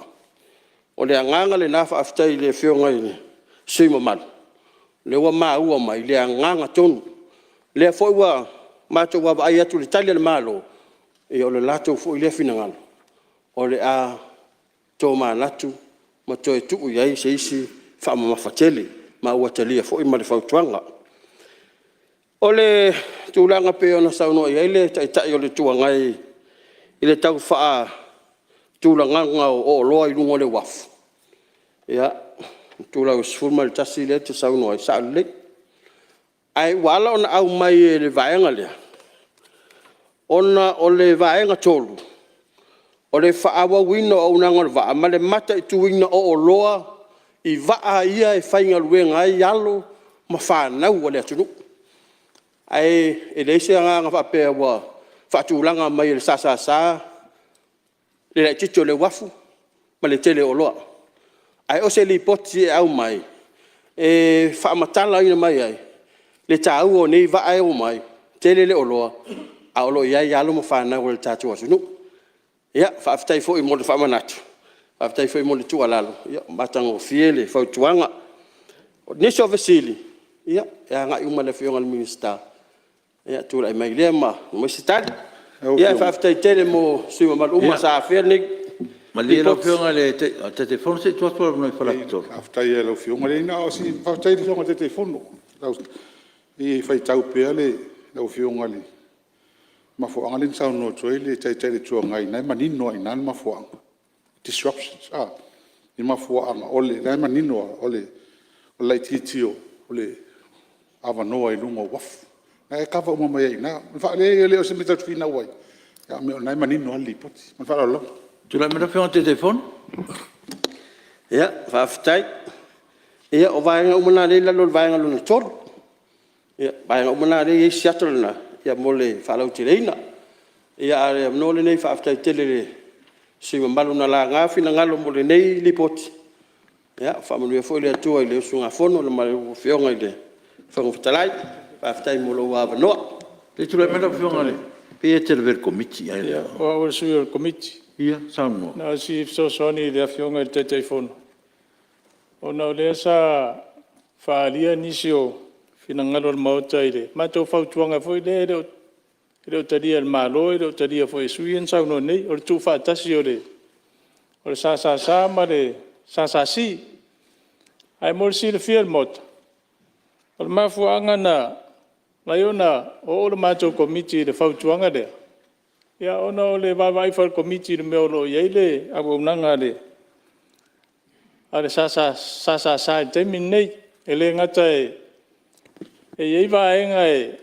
[SPEAKER 6] O le agaga lena faafetai i le Afioga i le sui usufono mamalu o lea ua maua mai le agaga tonu. O lea foi ua matou vaavaai atu i le Tali a le Malo, O le latou foi lea finagalo o le a tomanatu ma toe tuu i ai se isi faamamafa tele, ma ua talia foi ma le fautuaga. O le tulaga pei ona saunoa i ai le Taitai o le Itu Agai i le tau faatulagaga o oloa i luga o le uafu, ia, itulau e 11 lea e te saunoa ai, e sao lelei. Ae ua ala ona aumai e le vaega lea, ona o le vaega 3, o le faaauauina o auaunaga o le vaa ma le mataituina o oloa i vaa ia e faigaluega ai alo ma fanau a le atunuu. Ae leai se agaga faapea ua faatulaga mai e le SSS le laitiiti o le uafu ma le tele o oloa. Ae o se lipoti e aumai e faamatalaina mai ai le taua o nei vaa e omai, tele le oloa ae o lo o i ai alo ma fanau a le tatou atunuu. Ia faafetai foi mo le faamanatu, faafetai foi mo le tuualalo, ua matagofie le fautuaga. O nisi o fesili, ia e agai uma i le Afioga i le Minisita e tulai mai lea ma aumai se tali. Ae faafetai tele mo sui usufono mamalu uma sa afea lenei
[SPEAKER 10] Malie lau
[SPEAKER 6] Lipoti.
[SPEAKER 10] Afioga i le Taitaifono se i tuu atu le avanoa i Faleata 3.
[SPEAKER 3] Faafetai lava i lau Afioga. Leai na o si… Faafetai i lau Afioga i le Taitaifono. E faitau pea lau Afioga i le mafuaaga lea na saunoa atu ai le Taitai o le Itu Agai, o lena e manino lava i ina le mafuaaga, disruptions le mafuaaga o lena e manino lava o le laitiiti o avanoa i luga o uafu, lena e kava uma mai ai i ina. Leai e le o se mea tatou te finau ai, a o lena e manino lava le Lipoti. Ma le faaaloalo lava.
[SPEAKER 10] Tulai mai lau Afioga i le Taitaifono.
[SPEAKER 6] Ia, faafetai. Ia o vaega uma na lea e i lalo o le vaega lona 3. O vaega uma na lea e i ai le siata lena mo le faalauteleina. Ia a o le avanoa lenei faafetai tele i sui usufono mamalu na laga finagalo mo lenei Lipoti. Ia faamanuia foi le Atua i le usugafono i lau Afioga i le Fofoga Fetalai. Faafetai mo lou avanoa.
[SPEAKER 10] Se i tulai mai lau Afioga i le… Pei e te lavea i le Komiti ea. Ia,
[SPEAKER 11] o au o le sui o le Komiti.
[SPEAKER 10] Ia saunoa.
[SPEAKER 11] Na o si fesoasoani i le Afioga i le Taitaifono, ona o lea sa faaalia nisi o finagalo o le Maota i le matou fautuaga foi lea e le o talia e le Malo, e le o talia foi e sui usufono ia na saunoa nei, o le tuufaatasi o le SSS ma le SSC. Ae mo le silafia e le Maota, o le mafuaaga na ala ai ona oo le matou Komiti i le fautuaga lea, ona o le vaavaai foi a le Komiti i le mea o lo o i ai le auaunaga a le SSS i le taimi lenei. E le gata e i ai vaega e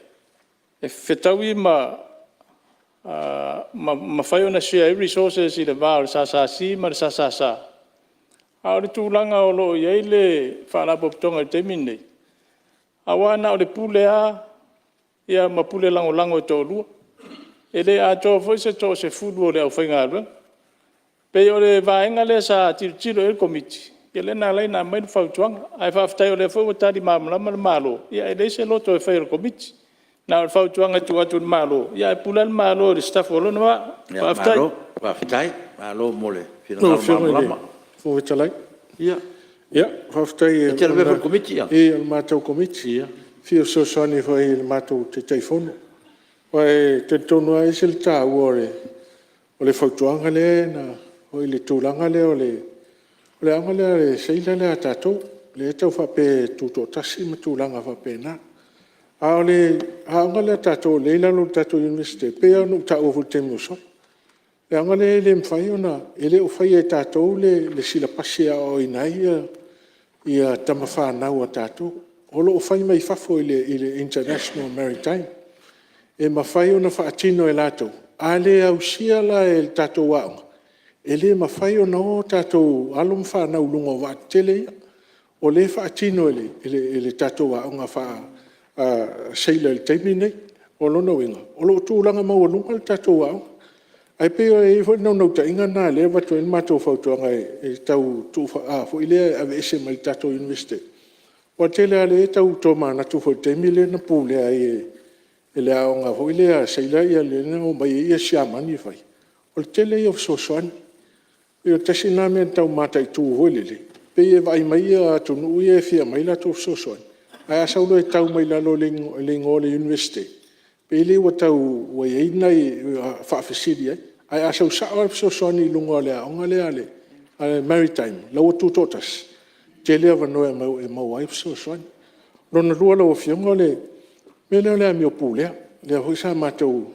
[SPEAKER 11] fetaui ma mafai ona share ai resources i le va o le SSC ma le SSS, a o le tulaga o lo o i ai le Faalapotopotoga i le taimi lenei, aua na o le Pule lava ma Pule Lagolago e toalua, e le atoa foi se toasefulu o le aufaigaluega. E pei o le vaega lea sa tilotilo i ai le Komiti, lea na ala ai ona aumai le fautuaga. Ae faafetai o lea foi ua tali malamalama le Malo, ia e leai se loto e faia o le Komiti. Na o le fautuaga e tuu atu i le Malo, ae pule lava le Malo i le sitafu o lona vaa. Faafetai.
[SPEAKER 10] Malo faafetai, malo mo le
[SPEAKER 2] Lau
[SPEAKER 10] finagalo
[SPEAKER 2] Afioga i le
[SPEAKER 10] malamalama.
[SPEAKER 2] Fofoga Fetalai…
[SPEAKER 10] Ia,
[SPEAKER 2] Ia faafetai
[SPEAKER 10] e te lavea foi i le Komiti?
[SPEAKER 2] I o le matou Komiti. E fia fesoasoani foi i le matou Taitaifono. Aua e talitonu lava e ese le taua o le fautuaga lea na… i le tulaga lea o le aoga lea a seila lea a tatou lea e tau faapea e tutoatasi ma tulaga faapena. A o le aoga lea a tatou lea e i lalo o le tatou Iunivesite, pei lava ona ou taua foi i le taimi ua sola, o le aoga lea e le mafai ona… E le o faia e tatou le silapasi e aoaoina ai tama fanau a tatou. O lo o fai mai fafo i le International Maritime. E mafai ona faatino e latou. A le ausia la e le tatou aoga, e le mafai ona o tatou alo ma fanau i luga o vaa tetele ia. O lea e faatino e le tatou aoga faa-seila i le taimi lenei. O lona uiga o lo o tulaga maualuga le tatou aoga. Ae pei e i ai foi le naunautaiga lena lea e avatu ai le matou fautuaga e tau tuu foi lea e aveese mai le tatou Iunivesite. Aua o le tele lava… lea e tau tomanatu foi i le taimi lea na pulea ai e le aoga foi lea a seila lea na omai ai Siamani e fai, o le tele ia o fesoasoani. E pei o le tasi lena mea na tau mataitu foi lele, pei e vaai mai atunuu ia e fia aumai a latou fesoasoani, ae a sau loa e tau mai lalo o le igoa o le Iunivesite, Pe le ua tau i ai ni faafesili ai. Ae a sau sao lava le fesoasoani i luga o le aoga lea a le Maritime la ua tutoatasi, e tele avanoa e maua ai fesoasoani. Lona lua lau Afioga o le mea lea o le amio pulea, lea foi sa matou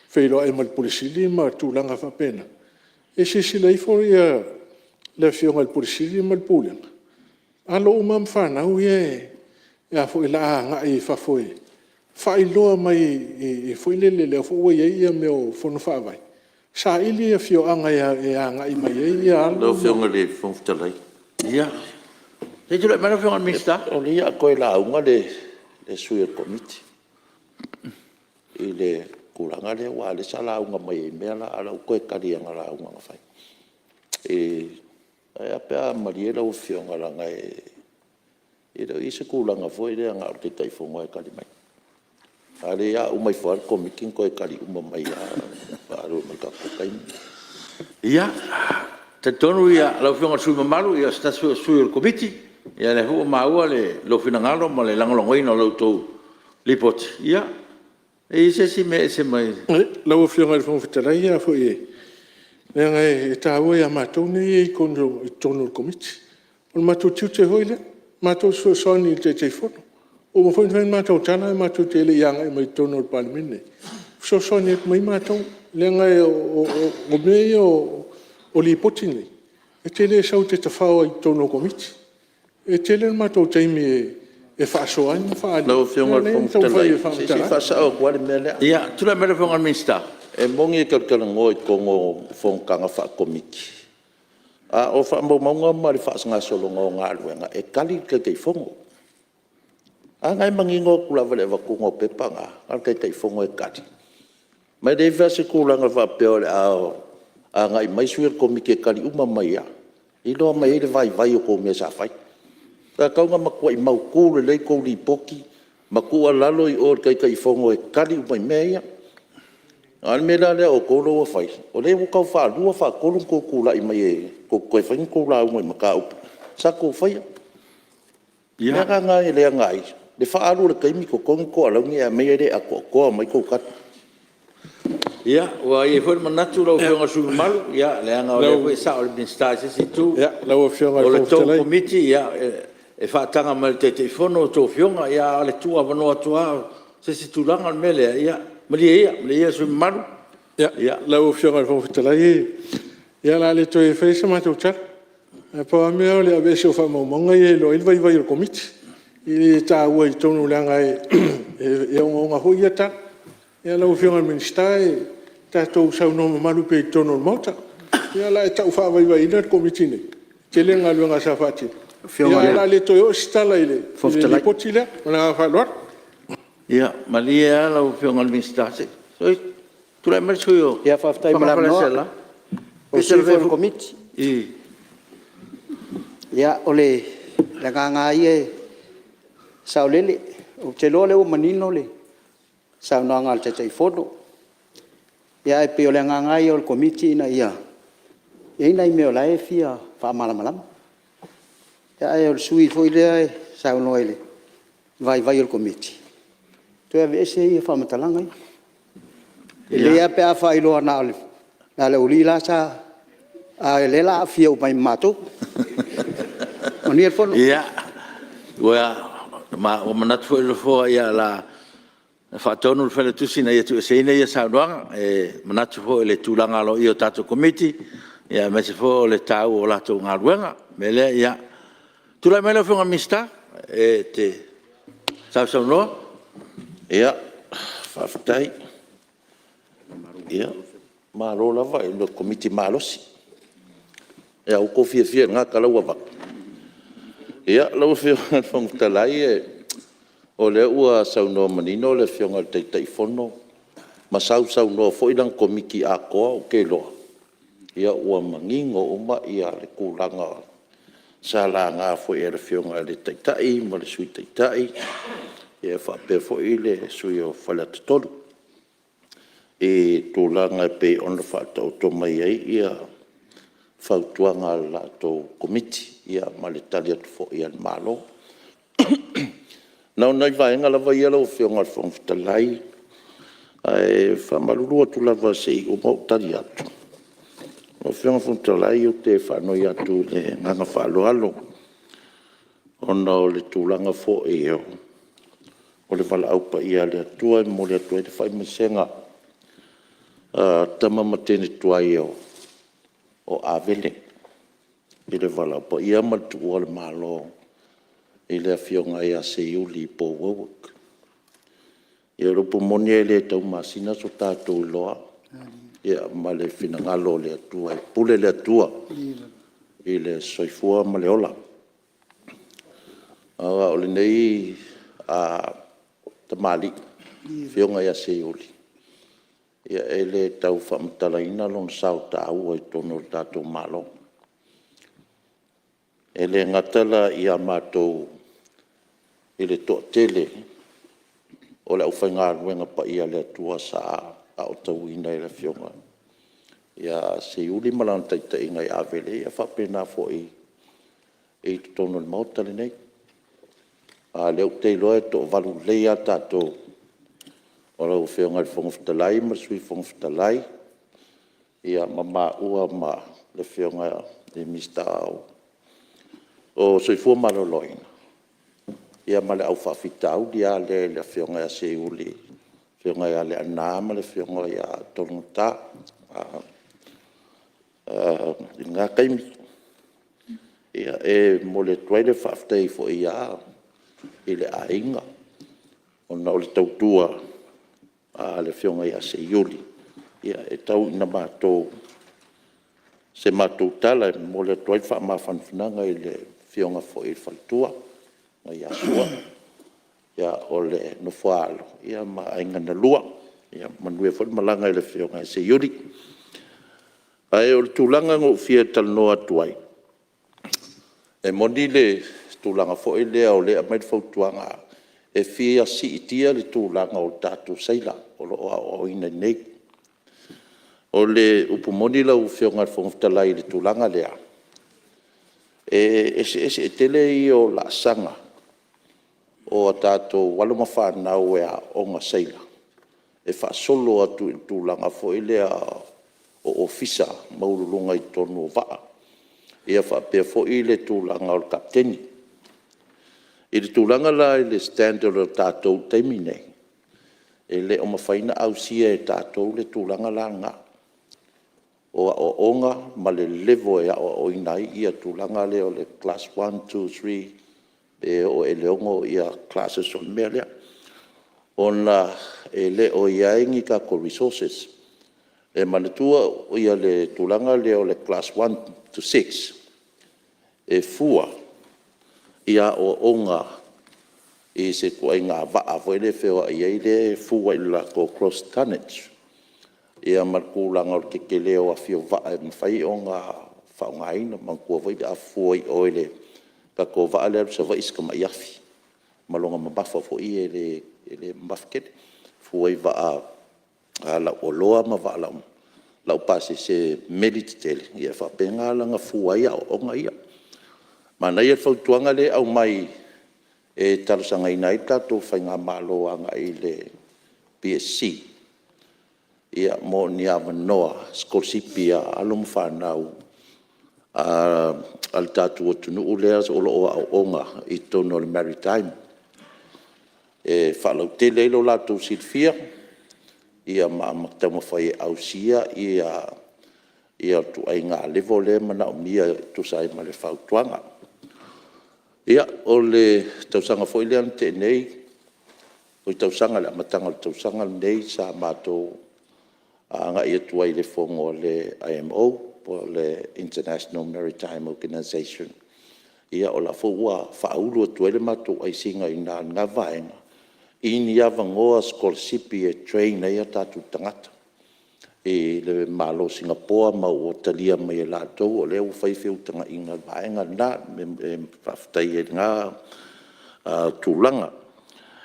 [SPEAKER 2] feiloai ma le Ofisa Sili ma tulaga faapena, se i silasila ifo le Afioga i le Ofisa Sili ma le Pulega, alo uma ma fanau ia o le a agai i fafo e faailoa mai foi lele, lea foi ua i ai mea o fono faavae, saili afioaga e agai mai ai alo.
[SPEAKER 9] Lau Afioga i le Fofoga Fetalai…
[SPEAKER 10] Ia, se i tulai mai lau Afioga i le Minisita.
[SPEAKER 9] O lea o le a toe lauga le sui o le Komiti i le tulaga lea aua o lea sa lauga mai ai i mea la, a o lea ua toe tali i ana lauga na fai. Ae a pe a malie lau Afioga leaga e le o i ai se tulaga foi lea na o le Taitaifono lava e tali mai. A o lea o le a uma ifo lava le Komiti ona toe tali uma mai lava i le tatou taimi.
[SPEAKER 10] Ia, e talitonu lau Afioga i le sui usufono mamalu o se tasi foi o sui o le Komiti, ia o lea foi ua maua lou finagalo ma le lagolagoina o la outou Lipoti. Ia, e i ai se isi mea e ese mai?
[SPEAKER 2] Lau Afioga i le Fofoga Fetalai, leaga e taua ia matou nei e i totonu o le Komiti. O le matou tiute foi lea, matou te fesoasoani i le Taitaifono. Ua uma foi ona fai le matou tala e matou te le i agai mai totonu o le Palemene lenei, e fesoasoani atu ai matou. Leaga o mea ia o Lipoti nei, e te le sau e te tafao ai i totonu o Komiti. E tele le matou taimi e faasoa ai ma faaali ai,
[SPEAKER 9] Lau Afioga
[SPEAKER 2] o
[SPEAKER 9] i le
[SPEAKER 2] lea e
[SPEAKER 9] Fofoga
[SPEAKER 2] taumafai
[SPEAKER 9] Fetalai,
[SPEAKER 2] e
[SPEAKER 9] se i
[SPEAKER 2] faamatala atu.
[SPEAKER 9] faasao atu lava le mea lea.
[SPEAKER 10] Ia, tulai mai lau Afioga i le Minisita.
[SPEAKER 9] E moni e talatalanoa i totonu o fonotaga faa-Komiti, a o faamaumauga ma le faagasologa o galuega, e tali le Taitaifono. A lena e manino atu lava i le avatuina o pepa na, na o le Taitaifono e tali. Ma e leai foi se tulaga faapea o le a agai mai sui o le Komiti e tali uma mai lava, e iloa mai ai le vaivai o tou mea sa fai. Sa tatau ona matuai mautu lelei tou Lipoti ma tuualalo i o i le Taitaifono e tali uma i mea ia. A o le mea la lea a outou lea ua fai, o lea ua tau faalua faatolu ona tou tulai mai tou te toe fai ni tou lauga i mataupu sa outou faia. O le mea la lena e leaga ai le faaalu o le taimi, totogi tou alauni ae aumai e le atoatoa mai tou tali.
[SPEAKER 10] Ia, ua i ai foi le manatu lau Afioga i le sui usufono mamalu, leaga o lea foi e sao i le Minisita i se isi itu.
[SPEAKER 2] Lau Afioga i
[SPEAKER 10] O
[SPEAKER 2] le
[SPEAKER 10] le
[SPEAKER 2] Fofoga
[SPEAKER 10] tou
[SPEAKER 2] Fetalai…
[SPEAKER 10] Komiti e faataga mai e le Taitaifono a outou Afioga, a o le tuuavanoa atu lava o se isi tulaga. O le mea lea, ia malie ia le sui usufono mamalu.
[SPEAKER 2] Lau Afioga i le Fofoga Fetalai, ia o le a le toe faia se matou tala. Ae pau lava mea o le aveese o faamaumauga ia e iloa ai le vaivai o le Komiti. E le taua i totonu leaga e ogaoga foi ia tala. Lau Afioga i le Minisita, tatou saunoa mamalu pea i totonu o le Maota. Ia o le a e tau faavaivaiina le Komiti nei, e tele galuega sa faatino, ae o le a le toe oo se tala i le Lipoti lea. Ma le agaga faaaloalo.
[SPEAKER 10] Ia malie lava lau Afioga i le Minisita, se i tulai mai le sui usufono mo
[SPEAKER 12] Ia faafetai mo le avanoa.
[SPEAKER 10] Lefaga
[SPEAKER 12] O le sui foi o le Komiti. Ia o le agaga lava ia e saolele. Ou te iloa o lea ua manino le saunoaga a le Taitaifono. Ia ae pei o le agaga lava ia o le Komiti ina ia… e i ai nai mea o la e fia faamalamalama. Ae o le sui usufono foi lea e saunoa i le vaivai o le Komiti, toe aveese ia faamatalaga ia. E lelei lava pe a faailoa na o le aualii la sa… a o lea o le a aafia uma ai ma matou. Manuia le fono.
[SPEAKER 10] Ia, ua manatu foi le Nofoa o le a faatonu le Failautusi ina ia tuueseina ia saunoaga, e manatu foi i le tulaga aloaia o tatou Komiti aemaise foi o le taua o latou galuega. O le mea lea, ia tulai mai lau Afioga i le Minisita e te sausaunoa.
[SPEAKER 9] Ia, faafetai. Malo lava i le Komiti malosi. Ia ua outou fiafia i lena tala ua avatu? Ia, lau Afioga i le Fofoga Fetalai, o lea ua saunoa manino le Afioga i le Taitaifono ma sausaunoa foi lana Komiti atoa, ou te iloa ua manino uma tulaga sa laga foi e le Afioga i le Taitai ma le Sui Taitai faapea foi le sui usufono mo Faleata 3 i tulaga e pei ona faataoto mai ai fautuaga a le latou Komiti ma le Tali atu foi a le Malo. Na o nai vaega lava ia lau Afioga i le Fofoga Fetalai Ae faamalulu atu lava se i uma ou tali atu. Lau Afioga i le Fofoga Fetalai ou te faanoi atu i le agaga faaaloalo, ona o le tulaga foi o le valaau paia a le Atua e momoli atu ai le faamaisega a tama ma teine tuai o Avele i le valaau paia ma le tuua o le Malo i le afioga ia Seiuli Paul Wallwork. Ia o le upu moni e le taumasina so tatou iloa ma le finagalo o le Atua, e pule le Atua i le soifua ma le ola. Aua o lenei tamalii le afioga ia Seiuli, e le tau faamatalaina lona sao taua i totonu o le tatou Malo. E le gata la ia matou i le toatele o le aufaigaluega paia a le Atua sa aotauina e le afioga ia Seiuli ma lana taitaiga i Avele, ae faapena foi i totonu o le Maota lenei. A o lea ou te iloa e toavalu lelei lava tatou, o lau Afioga i le Fofoga Fetalai ma le Sui Fofoga Fetalai, ma maua ma le Afioga i le Minisita o le Soifua Maloloina, ia ma le au faafitauli lava lea i le Afioga ia Seiuli, le Afioga ia Leaana ma le Afioga ia Tologata i lena taimi. E momoli atu ai le faafetai foi lava i le aiga ona o le tautua a le Afioga ia Seiuli, e tau ina se matou tala e momoli atu ai le faamafanafanaga i le afioga foi i le faletua ia Sua, o le nofo a alo ma aiga na lua. Ia manuia foi le malaga i le afioga ia Seiuli. Ae o le tulaga na ou fia talanoa atu ai, e moni le tulaga foi lea o lea e aumai le fautuaga e fia siitia le tulaga o tatou seila o lo o aoaoina i inei. O le upu moni lau Afioga i le Fofoga Fetalai i le tulaga lea, e eseese, o le tele ia o laasaga o a tatou alo ma fanau e aooga seila e faasolo atu i le tulaga foi lea o Ofisa maualuluga i totonu o vaa, ia faapea foi le tulaga o le Kapeteni. I le tulaga la i le standard o tatou i le taimi lenei, e le o mafai ona ausia e tatou le tulaga la lena, o aoaoga ma le level e aoaoina ai le tulaga lea o le Class 1, 2, 3 pe oo ea i le 6 classes o le mea lea, ona e le o i ai ni tatou resources. E manatua le tulaga lea o le Class 1 to 6, e fua i aoaoga i se ituaiga vaa foi lea e feoai ai lea e fua i le latou cross tunnels ma le tulaga o le tetele o afi o vaa e mafai ona faaaogaina. Manatua foi pe a fua i o i le tatou vaa lea e alu i Savaii o si tamai afi ma lona mamafa foi e le mamafa tele, fua i vaa lauoloa ma vaa laupasese meli tetele, ia e faapena la ona fua ai aoaoga ia. Manaia le fautuaga lea e aumai e talosagaina ai le tatou faigamalo agai i le PSC mo ni avanoa sikolasipi a alo ma fanau a le tatou atunuu lea o lo o aooga i totonu o le Maritime e faalautele ai lo latou silafia ma taumafai e ausia ituaiga level lea e manaomia e tusa ai ma le fautuaga. Ia, o le tausaga foi lea na tea nei po o le tausaga i le amataga o le tausaga lenei sa matou agai atu ai i le fono a le IMO po o le International Maritime Organization. O la e foi ua faaulu atu ai le matou aisiga i ina i lena vaega i ni avanoa sikolasipi e train ai o tatou tagata i le Malo o Singapore, ma ua talia mai e latou o lea ua fai feutagaiga i le vaega lena. E faafetai ai i lena tulaga.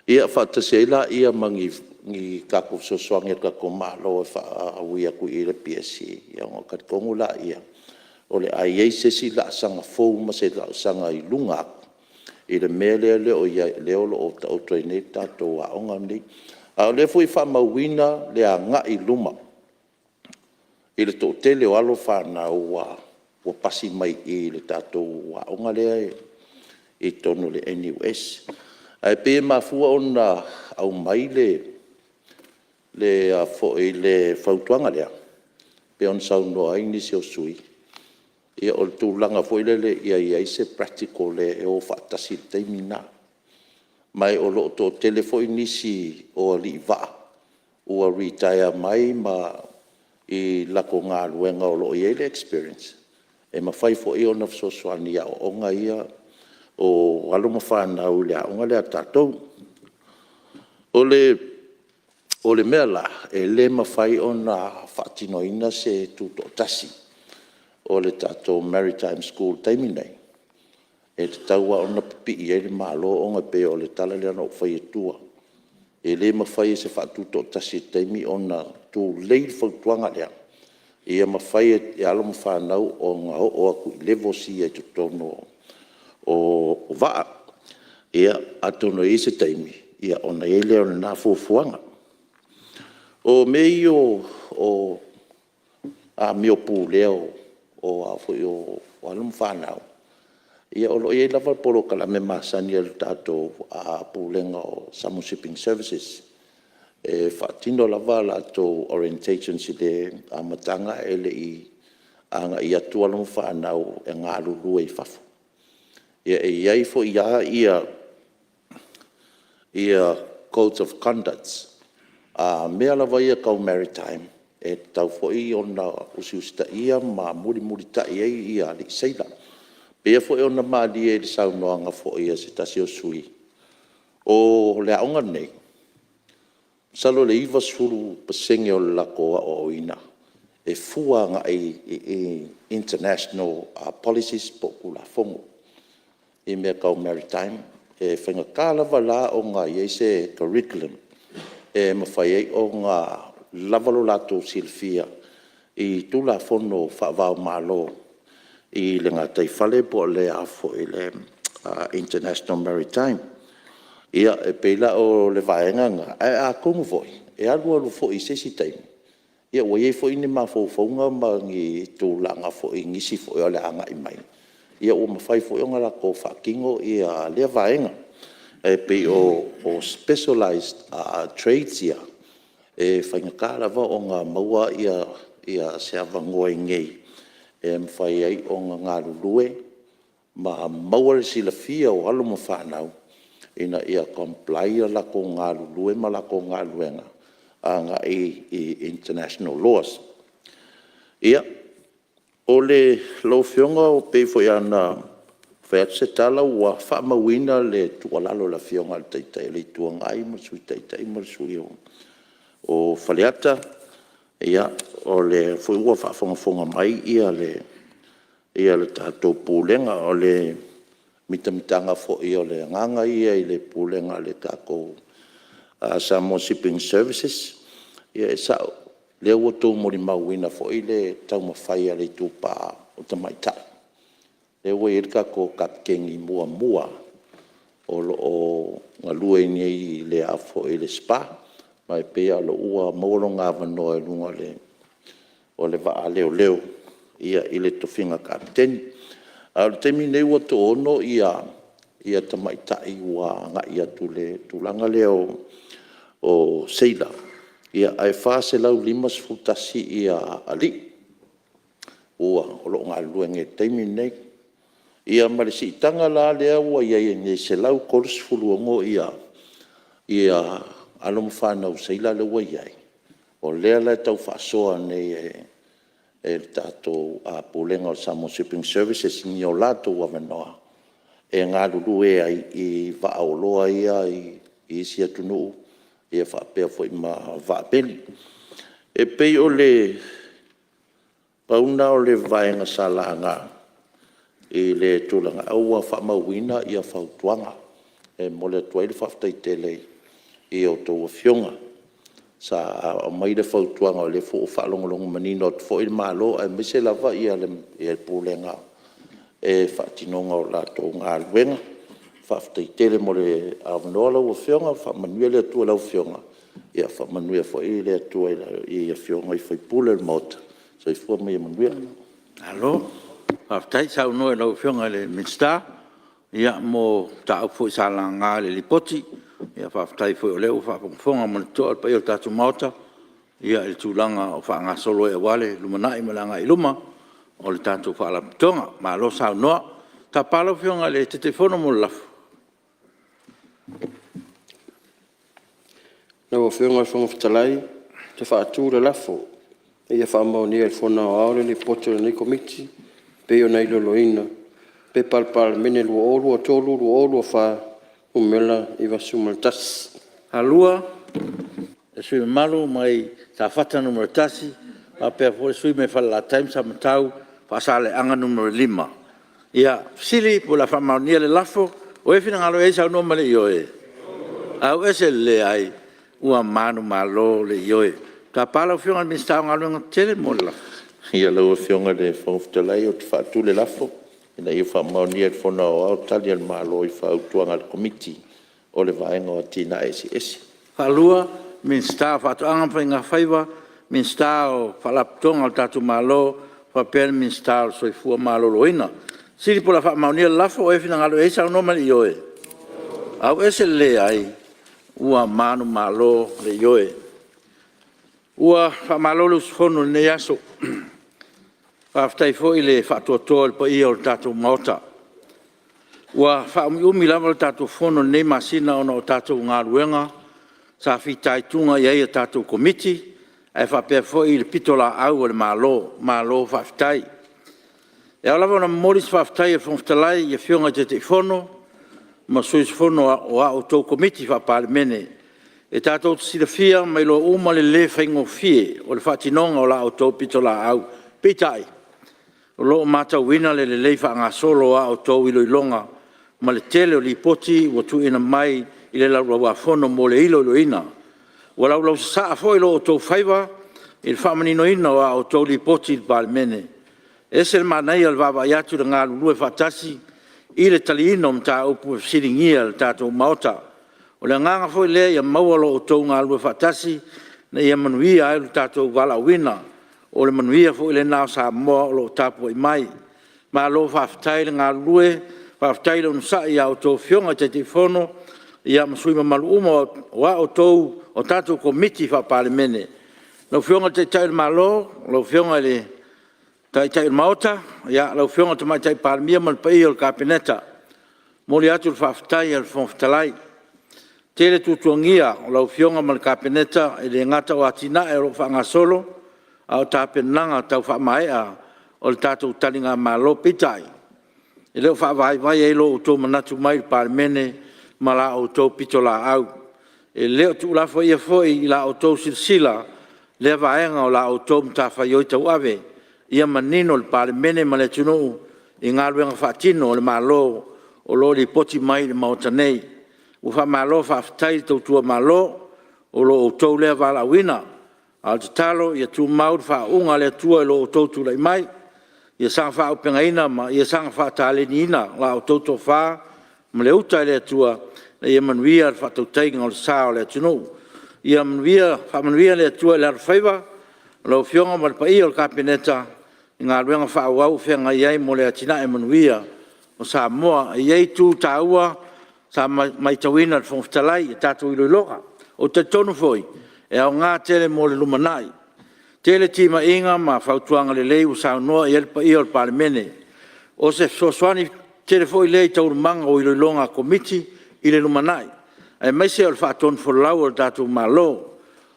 [SPEAKER 9] Ia faatasi ai laia ma ni tatou fesoasoani a le tatou Malo e faaui atu i le PSC ona talitonu lea o le a i ai se isi laasaga fou ma se laasaga i luga atu i le mea lea o lo o taoto ai nei le tatou aoga lenei. A o lea foi e faamauina le agai i luma i le toatele o alo ma fanau ua pasi mai i le tatou aoga lea i totonu o le NUS. Ae pei e mafua ona aumai le fautuaga lea pei ona saunoa ai nisi o sui usufono, o le tulaga foi lele ia i ai se practical e o faatasi i le taimi lena. Ma o lo o toatele foi nisi o alii vaa ua retire mai latou galuega o lo o i ai le experience e mafai foi ona fesoasoani i aoaoga ia o alo ma fanau i le aoga lea a tatou. O le mea la, e le mafai ona faatinoina se tutoatasi o le tatou Maritime School i le taimi lenei, e tatau lava ona pipii i ai le Malo ona e pei o le tala lea na ou fai atua, e le mafai e se faatutoatasi i le taimi ona tulei le fautuaga lea, ia mafai e alo ma fanau ona oo atu i levels ia i totonu o vaa. Ia, atonu e i ai se taimi ona i ai lea o lena fuafuaga. O mea ia o amio pulea o alo ma fanau, ia o lo o i ai lava le polokalame masani a le tatou Pulega o le Samoa Shipping Services, e faatino lava a latou orientations i le amataga ae le i agai atu alo ma fanau e galulue i fafo. E i ai foi lava codes of conducts a mea lava ia tau maritime, e tatau foi ona usiusitaia ma mulimulitai i ai alii seila. E pei foi ona malie i le saunoaga foi a se tasi o sui usufono, o le aoga lenei, masalo o le 90% o le latou aoaoina e fua agai i international policies po o Tulafono i mea tau maritime. E faigata lava la ona i ai se curriculum e mafai ai ona lava lo latou silafia i Tulafono faava-o-Malo i le gataifale po o le international maritime. Ia, e pei la o le vaega lena, ae atonu foi e alu alu foi i se isi taimi, ua i ai foi ni mafaufauga ma ni tulaga foi i nisi foi o le a agai mai, ua mafai foi ona latou faatino lea vaega. Ae pei o specialized trades ia, e faigata lava ona maua se avanoa i inei e mafai ai ona galulue ma maua le silafia o alo ma fanau ina ia comply le latou galulue ma latou galuega agai i international laws. Ia, lau Afioga pei foi ona fai atu se tala ua faamauina le tuualalo a le Afioga i le Taitai o le Itu Agai ma le Sui Taitai ma le sui usufono o Faleata. Ia, o lea foi ua faafogafoga mai le tatou Pulega. O le mitamitaga foi o le agaga ia i le Pulega a le tatou Samoa Shipping Services, ia e sao o lea ua outou molimauina foi le taumafai a le itupa o tamaitai, lea ua i ai le tatou Kapeteni muamua o lo o galue nei i le SPA, ma e pei lava ua maua lona avanoa i luga o le vaa a leoleo i le tofiga Kapeteni. A o le taimi lenei ua toaono tamaitai ua agai atu i le tulaga lea o seila, ae 451 alii o lo o galulue nei i le taimi lenei. Ia ma le siitaga la lea ua i ai nei e 136 alo ma fanau seila lea ua i ai, o lea la e tau faasoa nei e le tatou Pulega o le Samoa Shipping Services ni o latou avanoa e galulue ai i vaa oloa ia i isi atunuu faapea foi ma vaa meli. E pei o le pau lena o le vaega sa laga i le tulaga, ae ua faamauina fautuaga. E momoli atu ai le faafetai tele i a outou Afioga sa aumai le fautuaga, o lea foi ua faalogologo manino atu foi le Malo aemaise lava le Pulega i le faatinoga o latou galuega. Faafetai tele mo le avanoa lau Afioga, faamanuia le Atua i lau Afioga. Ia faamanuia foi le Atua i Afioga i sui usufono o le Maota. Soifua ma ia manuia.
[SPEAKER 10] Malo faafetai saunoa i lau Afioga i le Minisita mo mataupu foi sa laga i le Lipoti. Faafetai foi o lea ua faafogafoga ma le totoa le paia o le tatou Maota i le tulaga o faagasolo ai aua le lumanai ma le agai i luma o le tatou Faalapotopotoga. Malo saunoa. Ou te tapa lau Afioga i le Taitaifono mo le lafo.
[SPEAKER 6] Lau Afioga i le Fofoga Fetalai ou te faatu le lafo, Ina ia faamaonia e le Fono Aoao le Lipoti a lenei Komiti e pei ona iloiloina, P.P.2023/2024 Nu.91. Le sui usufono mamalu mai Safata 1 faapea foi le sui usufono mai Falelatai ma Samatau Faasaleleaga 5. Ia, fesili po o le a faamaonia le lafo. O ai e finagalo i ai saunoa mai i le ioe. Auese le leai. Ua manumalo le ioe. Ou te tapa lau Afioga i le Minisita o Galuega Tetele mo le lafo.
[SPEAKER 9] Lau Afioga i le Fofoga Fetalai ou te faatu le lafo, Ina ia faamaonia e le Fono Aoao Tali a le Malo i Fautuaga a le Komiti o le Vaega o Atinae Eseese.
[SPEAKER 10] Minisita o Faatoaga ma Faiga Faiva, Minisita o Faalapotopotoga a le tatou Malo faapea le Minisita o le Soifua Maloloina. O le fesili po o le a faamaonia le lafo. O ai e finagalo i ai saunoa mai i le ioe. Auese le leai. Ua manumalo le ioe. Ua faamalo le usufono i lenei aso. Faafetai foi le faatoatoa i le paia o le tatou Maota. Ua faaumiumi lava le tatou fono i lenei masina ona o tatou galuega sa fitaituga i ai a tatou Komiti ae faapea foi le pitolaau a le Malo. Malo faafetai. E ao lava ona momoli se faafetai a le Fofoga Fetalai i Afioga i Taitaifono ma sui usufono o a outou Komiti Faa-Palemene. E tatou te silafia ma iloa uma le le faigofie o le faatinoga o la outou pitolaau. Peitai, o lo o matauina le lelei faagasolo o a outou iloiloga ma le tele o Lipoti ua tuuina mai i le Laulau-a-Fono mo le iloiloina. Ua laulausasaa foi lo outou faiva i le faamaninoina o a outou Lipoti i le Palemene. E ese le manaia o le vaavaai atu i le galulue faatasi i le taliina o mataupu e fesiligia e le tatou Maota. O le agaga foi lea ia maua lo outou galulue faatasi ina ia manuia ai lo tatou valaauina. O le manuia foi lena o Samoa o lo o tapuai mai. Malo faafetai le galulue, faafetai le onosai i a outou Afioga i Taitaifono ma sui usufono mamalu uma o tatou Komiti Faa-Palemene. Lau Afioga i le Taitai o le Malo, lau Afioga i le Taitai o le Maota, lau Afioga i le Tamaitai Palemia ma le paia o le Kapeneta, e momoli atu le faafetai a le Fofoga Fetalai. E tele tuatuagia o lau Afioga ma le Kapeneta e le gata o atinae o lo o faagasolo a o tapenaga tau faamaea o le tatou taligamalo. Peitai, e le o faavaivai ai lo outou manatu mai i le Palemene ma la outou pitolaau. E le o tuulafoaia foi i la outou silasila lea vaega o la outou matafaioi tauave, ia manino le Palemene ma le atunuu i galuega faatino a le Malo o lo o lipoti mai i le Maota nei. Ua faamalo faafetai le tautua Malo, o lo outou lea valaauina. A o le tatalo ia tumau le faauuga a le Atua i lo outou tulai mai, ia saga faaauupegaina ma ia saga faataleniina la outou tofa ma le uta a le Atua ina ia manuia le faatautaiga o le sa o le atunuu. Ia faamanuia le Atua i le alofaiva o lau Afioga ma le paia o le Kapeneta i galuega faaauau o feagai ai mo le atinae manuia o Samoa. E i ai itu taua sa matauina e le Fofoga Fetalai i a tatou iloiloga. Ou te talitonu foi e aoga tele mo le lumanai. E tele timaiga ma fautuaga lelei ua saunoa i ai le paia o le Palemene. O se fesoasoani tele foi lea i taualumaga o iloiloga a Komiti i le lumanai, aemaise o le faatonufolau a le tatou Malo.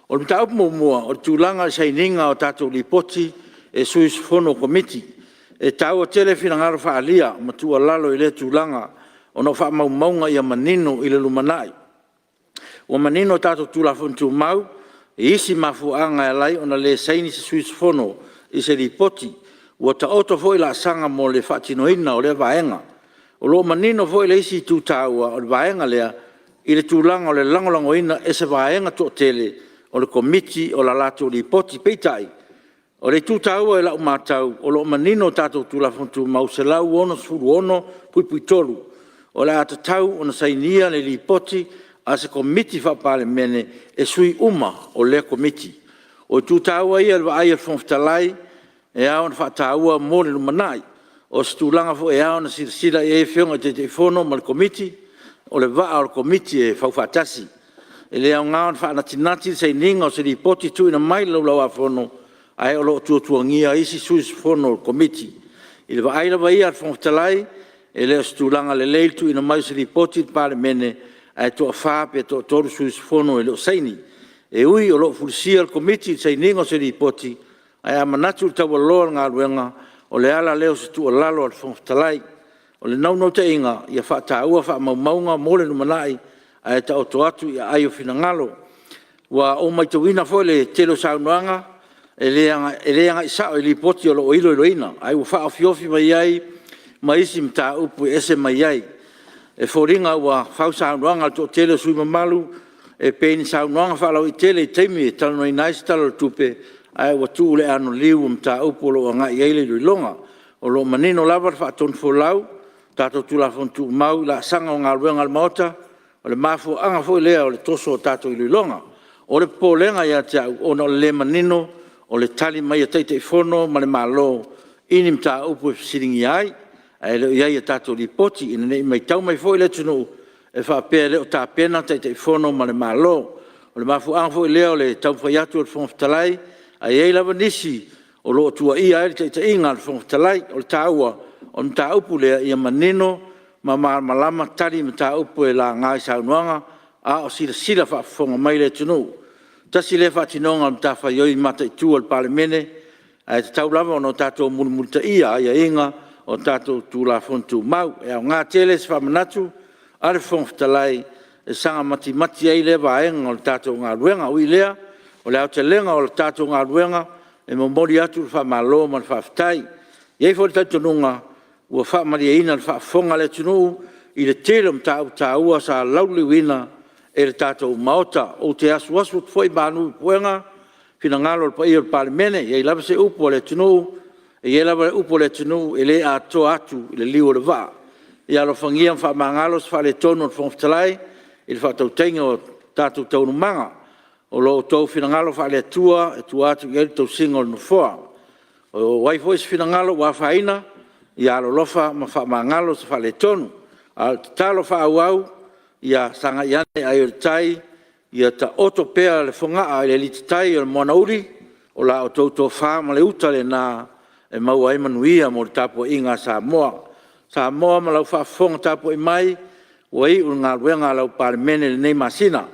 [SPEAKER 10] O le mataupu muamua, o le tulaga i le sainiga o tatou Lipoti e sui usufono o Komiti. E taua tele finagalo faaalia ma tuualalo i lea tulaga ona o faamaumauga ia manino i le lumanai. Ua manino a tatou Tulafono Tumau i isi mafuaaga e ala ai ona le saini se sui usufono i se Lipoti. Ua taoto foi laasaga mo le faatinoina o lea vaega. O lo o manino foi le isi itu taua o le vaega lea i le tulaga o le lagolagoina e se vaega toatele o le Komiti o la latou Lipoti. Peitai, o le itu taua i lau matau, o lo o manino a tatou Tulafono Tumau 166(3), o le a tatau ona sainia le Lipoti a se Komiti Faa-Palemene e sui uma o lea Komiti. O itu taua ia i le vaai a le Fofoga Fetalai e ao ona faataua mo le lumanai. O se tulaga foi e ao ona silasila i ai Afioga i Taitaifono ma le Komiti, o le vaa o le Komiti e faufaatasi. E le aoga ona faanatinati le sainiga o se Lipoti tuuina mai i le Laulau-a-Fono ae o lo o tuatuagia isi sui usufono o le Komiti. I le vaai lava ia a le Fofoga Fetalai, e le o se tulaga lelei le tuuina mai o se Lipoti i le Palemene ae toafa pe toatolu sui usufono e le o saini. E ui o lo o fulisia le Komiti i le sainiga o se Lipoti, ae a manatu i le taualoa o le galuega, o le ala lea o se tuualalo a le Fofoga Fetalai. O le naunautaiga ia faataua faamaumauga mo le lumanai ae taoto atu i aai o finagalo. Ua ou maitauina foi le tele o saunoaga e le agai sao i Lipoti o lo o iloiloina, ae ua faaofiofi mai ai ma isi mataupu e ese mai ai. E foliga ua fau saunoaga a le toatele o sui usufono mamalu e pei ni saunoaga faalauaitele i taimi e talanoaina ai se Tala o le Tupe, ae ua tuu le anoliu i mataupu o lo o agai i ai le iloiloga. O lo o manino lava le faatonufolau a tatou Tulafono Tumau i laasaga o galuega a le Maota, o le mafuaaga foi lea o le toso o tatou iloiloga. O le popolega ia te au, ona o le le manino o le tali mai a Taitaifono ma le Malo i ni mataupu e fesiligia ai, ae le o i ai i tatou Lipoti, ina ne i matau mai foi le atunuu e faapea e le o tapena Taitaifono ma le Malo. O le mafuaaga foi lea o le taumafai atu o le Fofoga Fetalai, ae i ai lava nisi o lo o tuuaia ai le taitaiga a le Fofoga Fetalai. O le taua o le mataupu lea, ia manino ma malamalama tali i mataupu e laga i saunoaga a o silasila faafofoga mai le atunuu. Tasi lea faatinoga o le matafaioi mataitu a le Palemene, ae tatau lava ona tatou mulimulitaia aiaiga o tatou Tulafono Tumau. E aoga tele se faamanatu a le Fofoga Fetalai e saga matimati ai lea vaega o le tatou galuega. Ui i lea, o le aotelega o le tatou galuega, e momoli atu le faamalo ma le faafetai. E i ai foi le talitonuga ua faamalieina le faafofoga a le atunuu i le tele o mataupu taua sa lauliliuina e le tatou Maota. Ou te asuasu atu foi malu i puega i finagalo o le paia o le Palemene. E i ai lava le upu a le atunuu, e le atoa atu i le liu o le vaa. Ia alofagia ma faamagalo se faaletonu o le Fofoga Fetalai i le faatautaiga o tatou taualumaga. O lo outou finagalo faale-Atua e tua atu i ai le tausiga a le Nofoa. O ai foi se finagalo ua afaina, ia alolofa ma faamagalo se faaletonu. A o le tatalo faaauau, ia sagai ane ai o le tai, ia taoto pea le fogaa i le alititai o le moana uli, o la outou tofa ma le uta lena e maua ai manuia mo le tapuaiga a Samoa. Samoa ma lau faafofoga tapuai mai, ua iu le galuega a lau Palemene i lenei masina.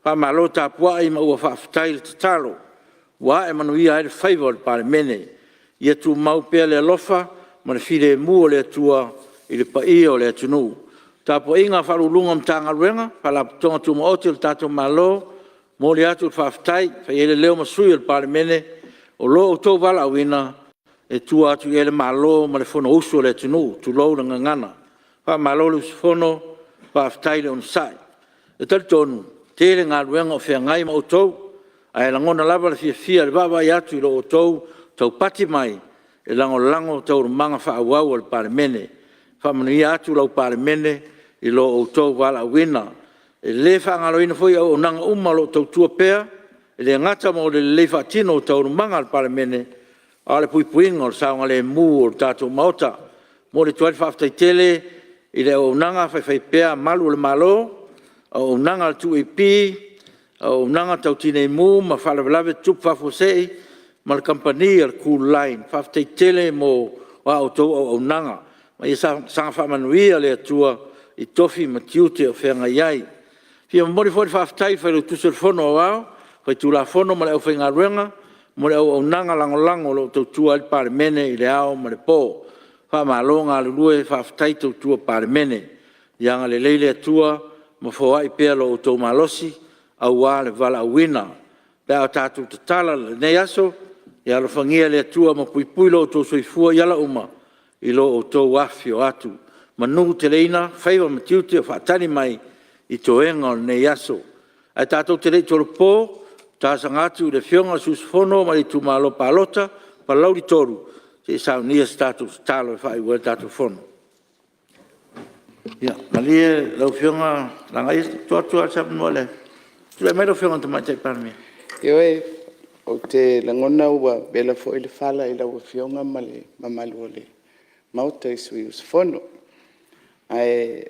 [SPEAKER 10] Faamalo tapuai ma ua faafetai le tatalo, ua ae manuia ai le faiva o le Palemene. Ia tumau pea le alofa ma le filemu o le Atua i le paia o le atunuu. Le tapuaiga a Ofisa Sili o Pulega o Matagaluega ma Faalapotopotoga Tumaoti a le tatou Malo, e momoli atu le faafetai e fai ai le leo ma sui o le Palemene, o lo outou valaauina e tua atu i ai le Malo ma le Fonousu a le atunuu, tulou le gagana. Faamalo le usufono, faafetai le onosai. E talitonu, e tele galuega o feagai ma outou, ae lagona lava le fiafia i le vaavaai atu i lo outou taupati mai e lagolago taualumaga faaauau a le Palemene. Faamanuia atu lau Palemene i lo outou valaauina. E le faagaloina foi auaunaga uma o lo o tautua pea, e le gata mo le lelei faatino o taualumaga a le Palemene, a o le puipuiga o le saogalemu o le tatou Maota. E momoli atu ai le faafetai tele i le auaunaga faifaipea a Malu o le Malo, auaunaga a le 2AP, auaunaga Tau Tinei Mu ma Faalavelave Tutupu Faafuasei ma le Kamupani a le Cooline. Faafetai tele mo a outou auaunaga, ma ia saga faamanuia le Atua i tofi ma tiute o feagai ai. E fia momoli foi le faafetai i le Failautusi o le Fono Aoao Faitulafono ma le aufaigaluega mo le auaunaga lagolago o lo o tautua ai le Palemene i le ao ma le po. Faamalo galulue, faafetai tautua Palemene. Ia agalelei le Atua ma foai pea lo outou malosi aua le valaauina. Pe a tatou tatala i lenei aso, ia alofagia e le Atua ma puipui lo outou soifua i ala uma i lo outou afifio atu. Manuteleina faiva ma tiute o faatali mai i toega o lenei aso. Ae tatou te le i tolopo, e talosaga atu i le Afioga i le sui usufono mai le Itumalo Palota o Palauli 3 se i saunia se tatou tatalo e faaiu ai le tatou Fono. Ia malie lau Afioga Lagaia se i tuu atu lava le avanoa i le… Tulai mai lau Afioga i le Tamaitai Palemia.
[SPEAKER 4] Ioe, ou te lagona ua vela foi le fala i lau Afioga ma le mamalu o le Maota i sui usufono. Ae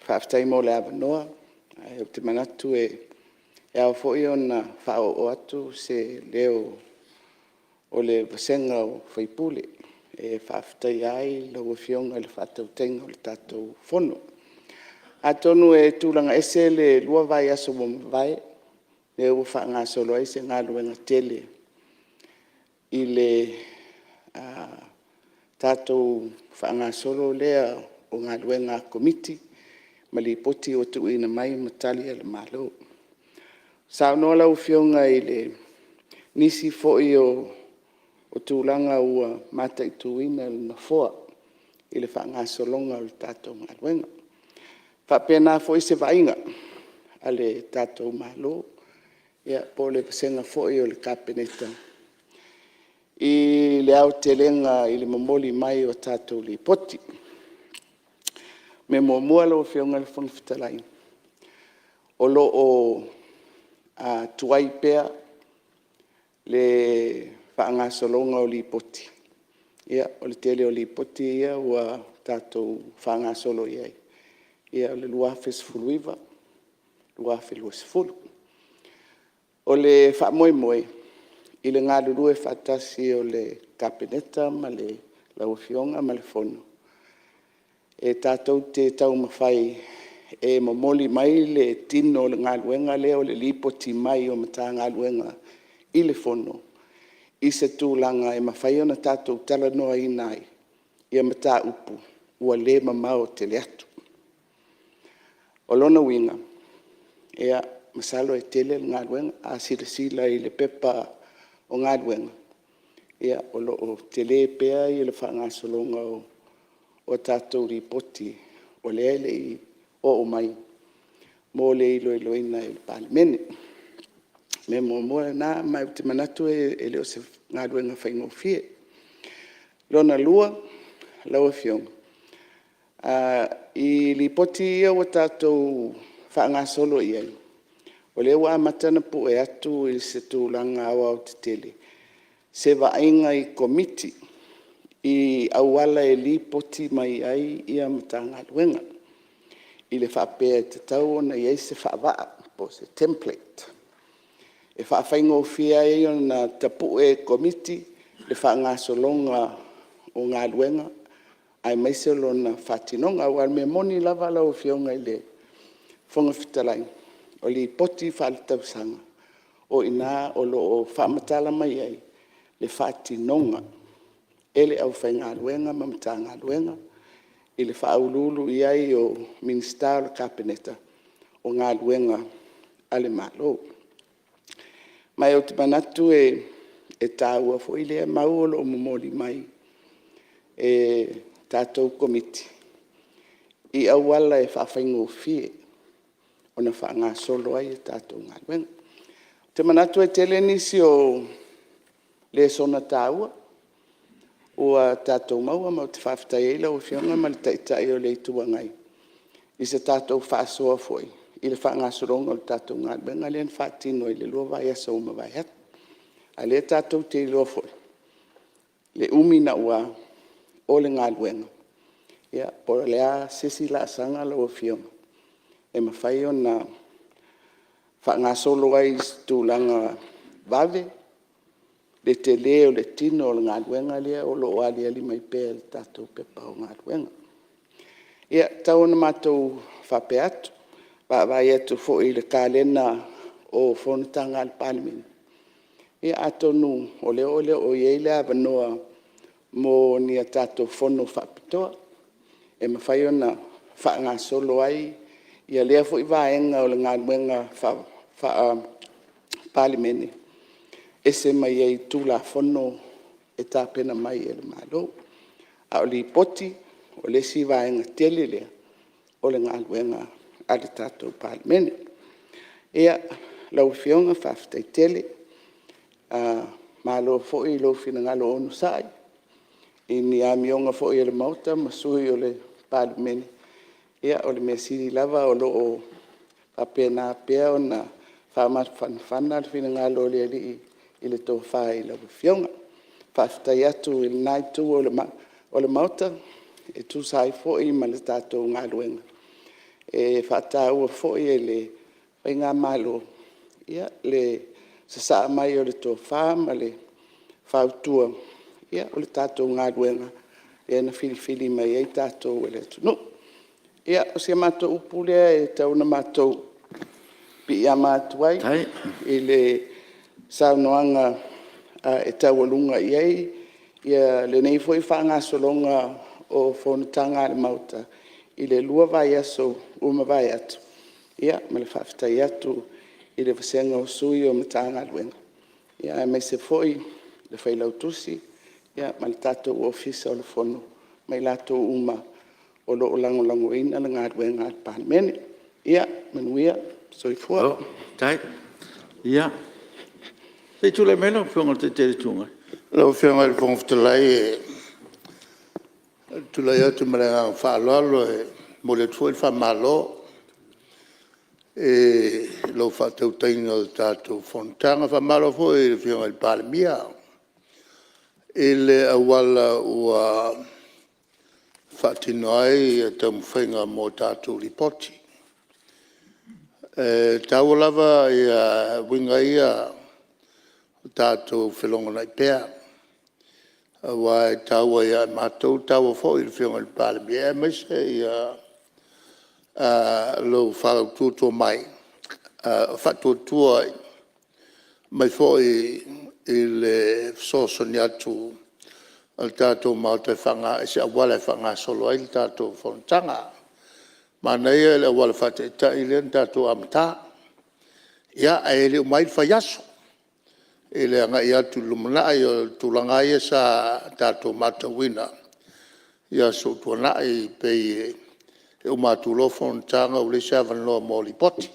[SPEAKER 4] faafetai mo le avanoa. Ae ou te manatu e ao foi ona faaoo atu se leo o le vasega o sui usufono e faafetaia ai lau Afioga i le faatautaiga o le tatou Fono. Atonu e tulaga ese le 2 vaiaso ua mavae lea ua faagasolo ai se galuega tele i le tatou faagasolo lea o galuega a Komiti ma Lipoti ua tuuina mai ma Tali a le Malo. Saunoa lau Afioga i nisi foi o tulaga ua mataituina e le Nofoa i le faagasologa o le tatou galuega. E faapena foi se vaaiga a le tatou Malo po o le vasega foi o le Kapeneta i le aotelega i le momoli mai o tatou Lipoti. O le mea muamua lau Afioga i le Fofoga Fetalai, o lo o tuai pea le faagasologa o Lipoti. O le tele o Lipoti ia ua tatou faagasolo i ai, o le 2019, 2020. O le faamoemoe i le galulue faatasi o le Kapeneta ma lau Afioga ma le Fono, e tatou te taumafai e momoli mai le tino o le galuega lea o le lipoti mai o Matagaluega i le Fono i se tulaga e mafai ona tatou talanoaina ai mataupu ua le mamao tele atu. O lona uiga, masalo e tele le galuega. A silasila i le Pepa o Galuega, o lo o tele pea le faagasologa o tatou Lipoti o lea e le i oo mai mo le iloiloina e le Palemene. O le mea muamua lena, ma ou te manatu e le o se galuega faigofie. Lona lua lau Afioga, i Lipoti ia ua tatou faagasolo i ai, o lea ua amata ona pue atu i se tulaga aoaotetele se vaaiga i Komiti i auala e lipoti mai ai Matagaluega i le faapea e tatau ona i ai se faavaa po o se template e faafaigofie ai ona tapue e Komiti le faagasologa o galuega aemaise lona faatinoga. Aua o le mea moni lava lau Afioga i le Fofoga Fetalai, o Lipoti Faaletausaga o i ina o lo o faamatala mai ai le faatinoga e le aufaigaluega ma Matagaluega i le faauluulu i ai o Minisita o le Kapeneta o galuega a le Malo. Ma ou te manatu e taua foi lea mau o lo o momoli mai e tatou Komiti i auala e faafaigofie ona faagasolo ai a tatou galuega. Ou te manatu e tele nisi o lesona taua ua tatou maua ma ou te faafetai ai lau Afioga ma le Taitai o le Itu Agai i se tatou faasoa foi i le faagasologa o le tatou galuega lea na faatino i le 2 vaiaso ua mavae atu. A o lea tatou te iloa foi le umi naua o le galuega, po o le a se isi laasaga lau Afioga e mafai ona faagasolo ai i se tulaga vave le tele o le tino o le galuega lea o lo o aliali mai pea i le tatou Pepa o Galuega. Ia, tau ina matou faapea atu, vaavaai atu foi i le kalena o fonotaga a le Palemene, ia atonu o lea o lo o i ai le avanoa mo ni a tatou fono faapitoa e mafai ona faagasolo ai lea foi vaega o le galuega Faa-Palemene, e ese mai ai i Tulafono e tapena mai e le Malo. A o Lipoti, o le isi vaega tele lea o le galuega a le tatou Palemene. Ia, lau Afioga faafetai tele. Malo foi i lou finagalo onosai i ni amioga foi a le Maota ma sui usufono o le Palemene. Ia o le mea sili lava o lo o faapena pea ona faamafanafana le finagalo o le Alii i le tofa i lau Afioga. Faafetai atu i lena itu o le Maota e tusa ai foi ma le tatou galuega, e faataua foi e le faigamalo le sasaa mai o le tofa ma le fautua, o le tatou galuega lea na filifili mai ai tatou e le atunuu. Ia, o si a matou upu lea e tau ina matou piiama atu ai i le saunoaga e taualuga i ai lenei foi faagasologa o fonotaga a le Maota i le 2 vaiaso ua mavae atu, ma le faafetai atu i le vasega o sui o Matagaluega, aemaise foi le Failautusi ma le tatou Ofisa o le Fono ma i latou uma o lo o lagolagoina le galuega a le Palemene. Ia manuia. Soifua. Malo faafetai. Ia, se i tulai mai lau Afioga i le Taitai o le Itu Agai. Lau Afioga i le Fofoga Fetalai ou te tulai atu ma le agaga faaaloalo e momoli atu foi le faamalo i lau faatautaiga o le tatou fonotaga. Faamalo foi i le Afioga i le Palemia i le auala ua faatino ai taumafaiga mo tatou Lipoti. E taua lava uiga ia o le tatou felogonai pea aua e taua ia i matou, e taua foi i le Afioga i le Palemia aemaise lou faatuatua mai foi i le fesoasoani atu a le tatou Maota i se auala e faagasolo ai le tatou fonotaga. Manaia le auala faataitai lea na tatou amata, ia ae le uma ai le fai aso i le agai atu i le lumanai. O le tulaga lava ia sa tatou matauina i aso ua tuanai, pei e uma atu loa fonotaga ua leai se avanoa mo Lipoti.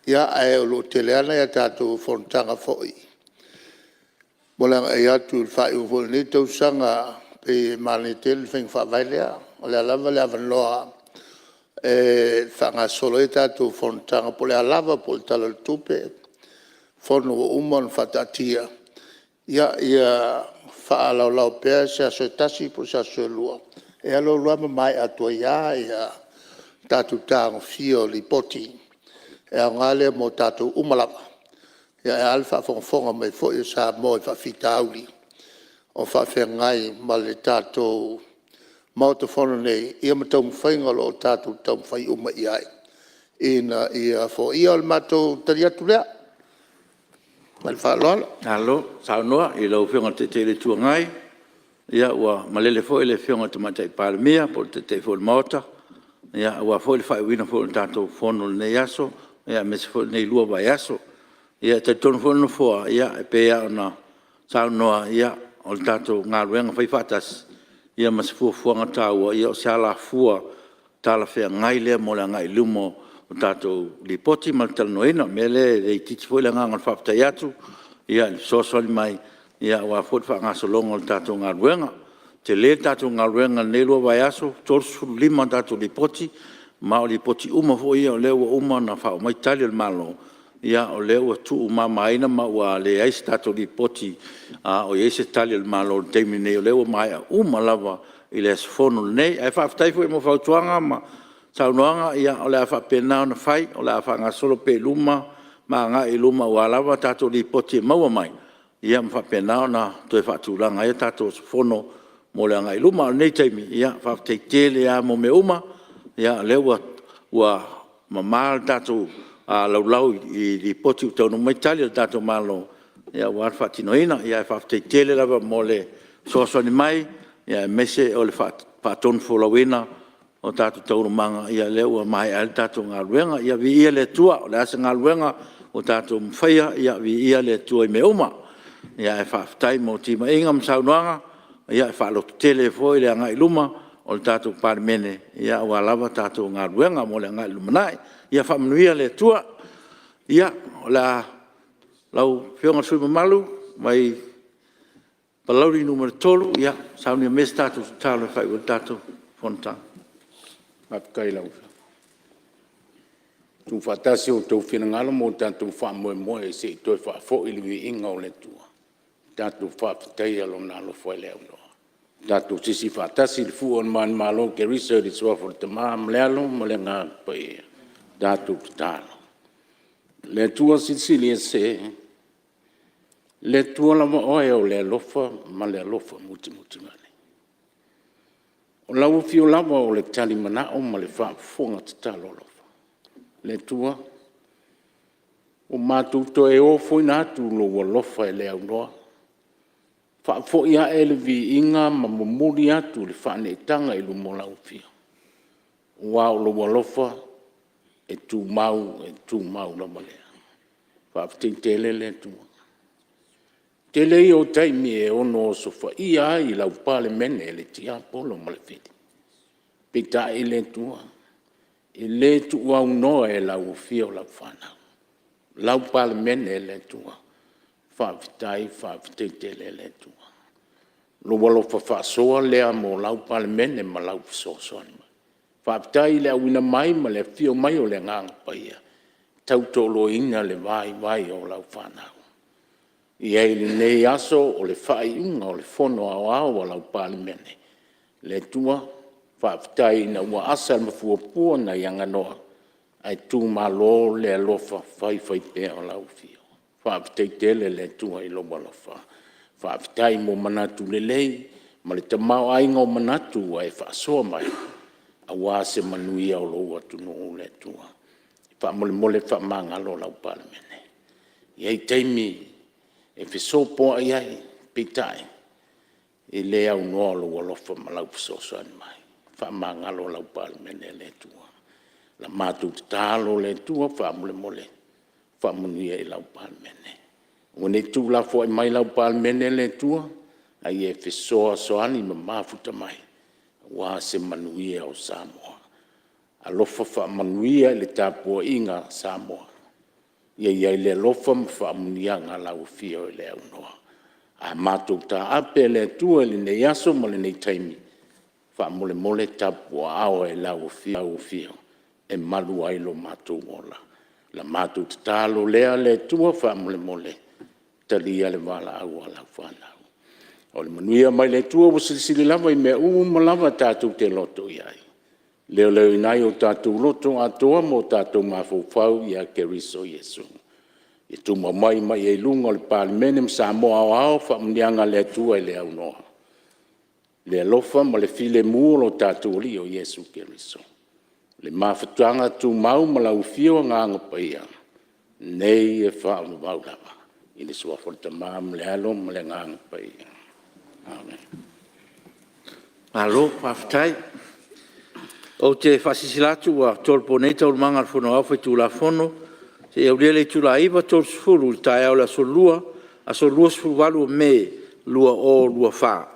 [SPEAKER 4] Ia, ae o lo o tele lava nai a tatou fonotaga foi mo le agai atu i le faaiuga foi o lenei tausaga. E pei e manaia tele le faiga faavae lea, o le a lava le avanoa e faagasolo ai a tatou fonotaga po o le a lava, po o le Tala o le Tupe, fono ua uma ona faataatia, ia faalaolao pea se aso e tasi po o se aso e lua, e alu alu lava ma maea atu ai lava le tatou tagofia o Lipoti e aoga lea mo tatou uma lava. Ae a le faafogafoga mai foi a Samoa i faafitauli o faafeagai ma le tatou Maota Fono nei ma taumafaiga o lo o tatou taumafai uma i ai ina ia foia. O le matou tali atu lea ma le faaaloalo.
[SPEAKER 10] Malo saunoa i lau Afioga i le Taitai o le Itu Agai. Ia ua malele foi le Afioga i le Tamaitai Palemia po o le Taitai foi o le Maota aua foi le faaiuina foi o le tatou fono i lenei aso aemaise foi o lenei 2 vaiaso. Ia e talitonu foi le Nofoa, e pei lava ona saunoa, o le tatou galuega faifaatasi ma se fuafuaga taua, o se alafua talafeagai lea mo le agai i luma o tatou Lipoti ma le talanoaina. O le mea lea e le itiiti foi le agaga e faafetai atu i le fesoasoani mai aua foi le faagasologa o le tatou galuega. E tele le tatou galuega i lenei 2 vaiaso, e 35 a tatou Lipoti, ma o Lipoti uma foi ia o lea ua uma ona faaoo mai Tali a le Malo, o lea ua tuumamaina ma ua leai se tatou Lipoti o i ai se Tali a le Malo i le taimi lenei, o lea ua maea uma lava i le aso Fono lenei. Ae faafetai foi mo fautuaga ma saunoaga, o le a faapena ona fai, o le a faagasolo pea i luma ma agai i luma aua lava tatou Lipoti e maua mai ma faapena ona toe faatulaga ai a tatou aso Fono mo le agai i luma. A o lenei taimi, faafetai tele lava mo mea uma, o lea ua mama le tatou laulau i Lipoti ua taunuu mai Tali a le tatou Malo aua le faatinoina. Ae faafetai tele lava mo le fesoasoani mai aemaise o le faatonufolauina o tatou taualumaga, o lea ua maea ai le tatou galuega. Ia viia le Atua, o le a se galuega ua tatou faia, ia viia le Atua i mea uma. Ae faafetai mo timaiga ma saunoaga e faalototele ai foi le agai i luma o le tatou Palemene aua lava tatou galuega mo le agai i le lumanai. Ia faamanuia le Atua. Ia, lau Afioga i le sui usufono mamalu mai Palauli 3, ia saunia maia se tatou tatalo e faaiu ai le tatou fonotaga.
[SPEAKER 13] Faafetai i lau Afioga. Tuufaatasi o outou finagalo ma o tatou faamoemoe se i toe faafoi le viiga o le Atua, tatou faafetaia Lona alofa e le aunoa. Tatou sisi faatasi le fua o le manumalo o Keriso i le suafa o le Tama ma le Alo ma le Agaga Paia. Tatou tatalo. Le Atua Silisili Ese, le Atua lava Oe o le alofa ma le alofa musumusuina. O lau afio lava o le talimanao ma le faafofoga tatalo alofa. Le Atua, ua matou toe ofoina atu lou alofa e le aunoa, faafoi a'e le viiga ma momoli atu le faaneetaga i luma o lau Afio, aua o lou alofa e tumau e tumau lava lea. Faafetai tele le Atua. O le tele ia o taimi e ono osofaia ai lau Palemene e le tiapolo ma le fili, peitai le Atua, e le tuuaunoa e lau afio lau fanau, lau Palemene le Atua. Faafetai, faafetai tele le Atua. Lou alofa faasoa lea mo lau Palemene ma lau fesoasoani mai. Faafetai i le auina mai ma le afio mai o le Agaga Paia e tautoaluaina le vaivai o lau fanau. E i ai lenei aso o le faaiuga o le Fono Aoao a lau Palemene, le Atua, faafetai ina ua asa le mafuafua nai aganoa ae tumalo le alofa faifaipea o lau Afioga. Faafetai tele le Atua i lou alofa, faafetai mo manatu lelei ma le tamaoaiga o manatu ua e faasoa mai aua se manuia o lou atunuu le Atua. Faamolemole faamagalo lau Palemene. E i ai taimi e fesopoai ai, peitai, e le aunoa lou alofa ma lau fesoasoani mai. Faamagalo lau Palemene le Atua. O le matou tatalo le Atua faamolemole, faamanuia i lau Palemene. Aua ne i tuulafoai mai lau Palemene le Atua, a ia e fesoasoani ma mafuta mai aua se manuia o Samoa. Alofa faamanuia i le tapuaiga a Samoa, ia i ai le alofa ma faamanuiaga a lau Afio e le aunoa. A matou taape i le Atua i lenei aso ma lenei taimi, faamolemole tapuaaoa i lau Afio e malu ai lo matou ola. O le matou tatalo lea le Atua faamolemole, talia le valaau a lau fanau. O le manuia mai le Atua ua silisili lava i mea uma lava tatou te loto i ai, leoleoina ai o tatou loto atoa ma o tatou mafaufau ia Keriso Iesu. Ia tumau mai i luga o le Palemene ma Samoa aoao faamanuiaga a le Atua e le aunoa, le alofa ma le filemu o lo tatou Alii o Iesu Keriso, le mafutaga tumau ma lau Afio Agaga Paia, nei e faavavau lava. I le Suafa o le Tama ma le Alo ma le Agaga Paia. Amene. Malo faafetai. Ou te faasilasila atu ua tolopo nei Taualumaga a le Fono Aoao Faitulafono seia aulia le itula e 9:30 i le taeao o le Aso Lua, aso 28 o Me 2024.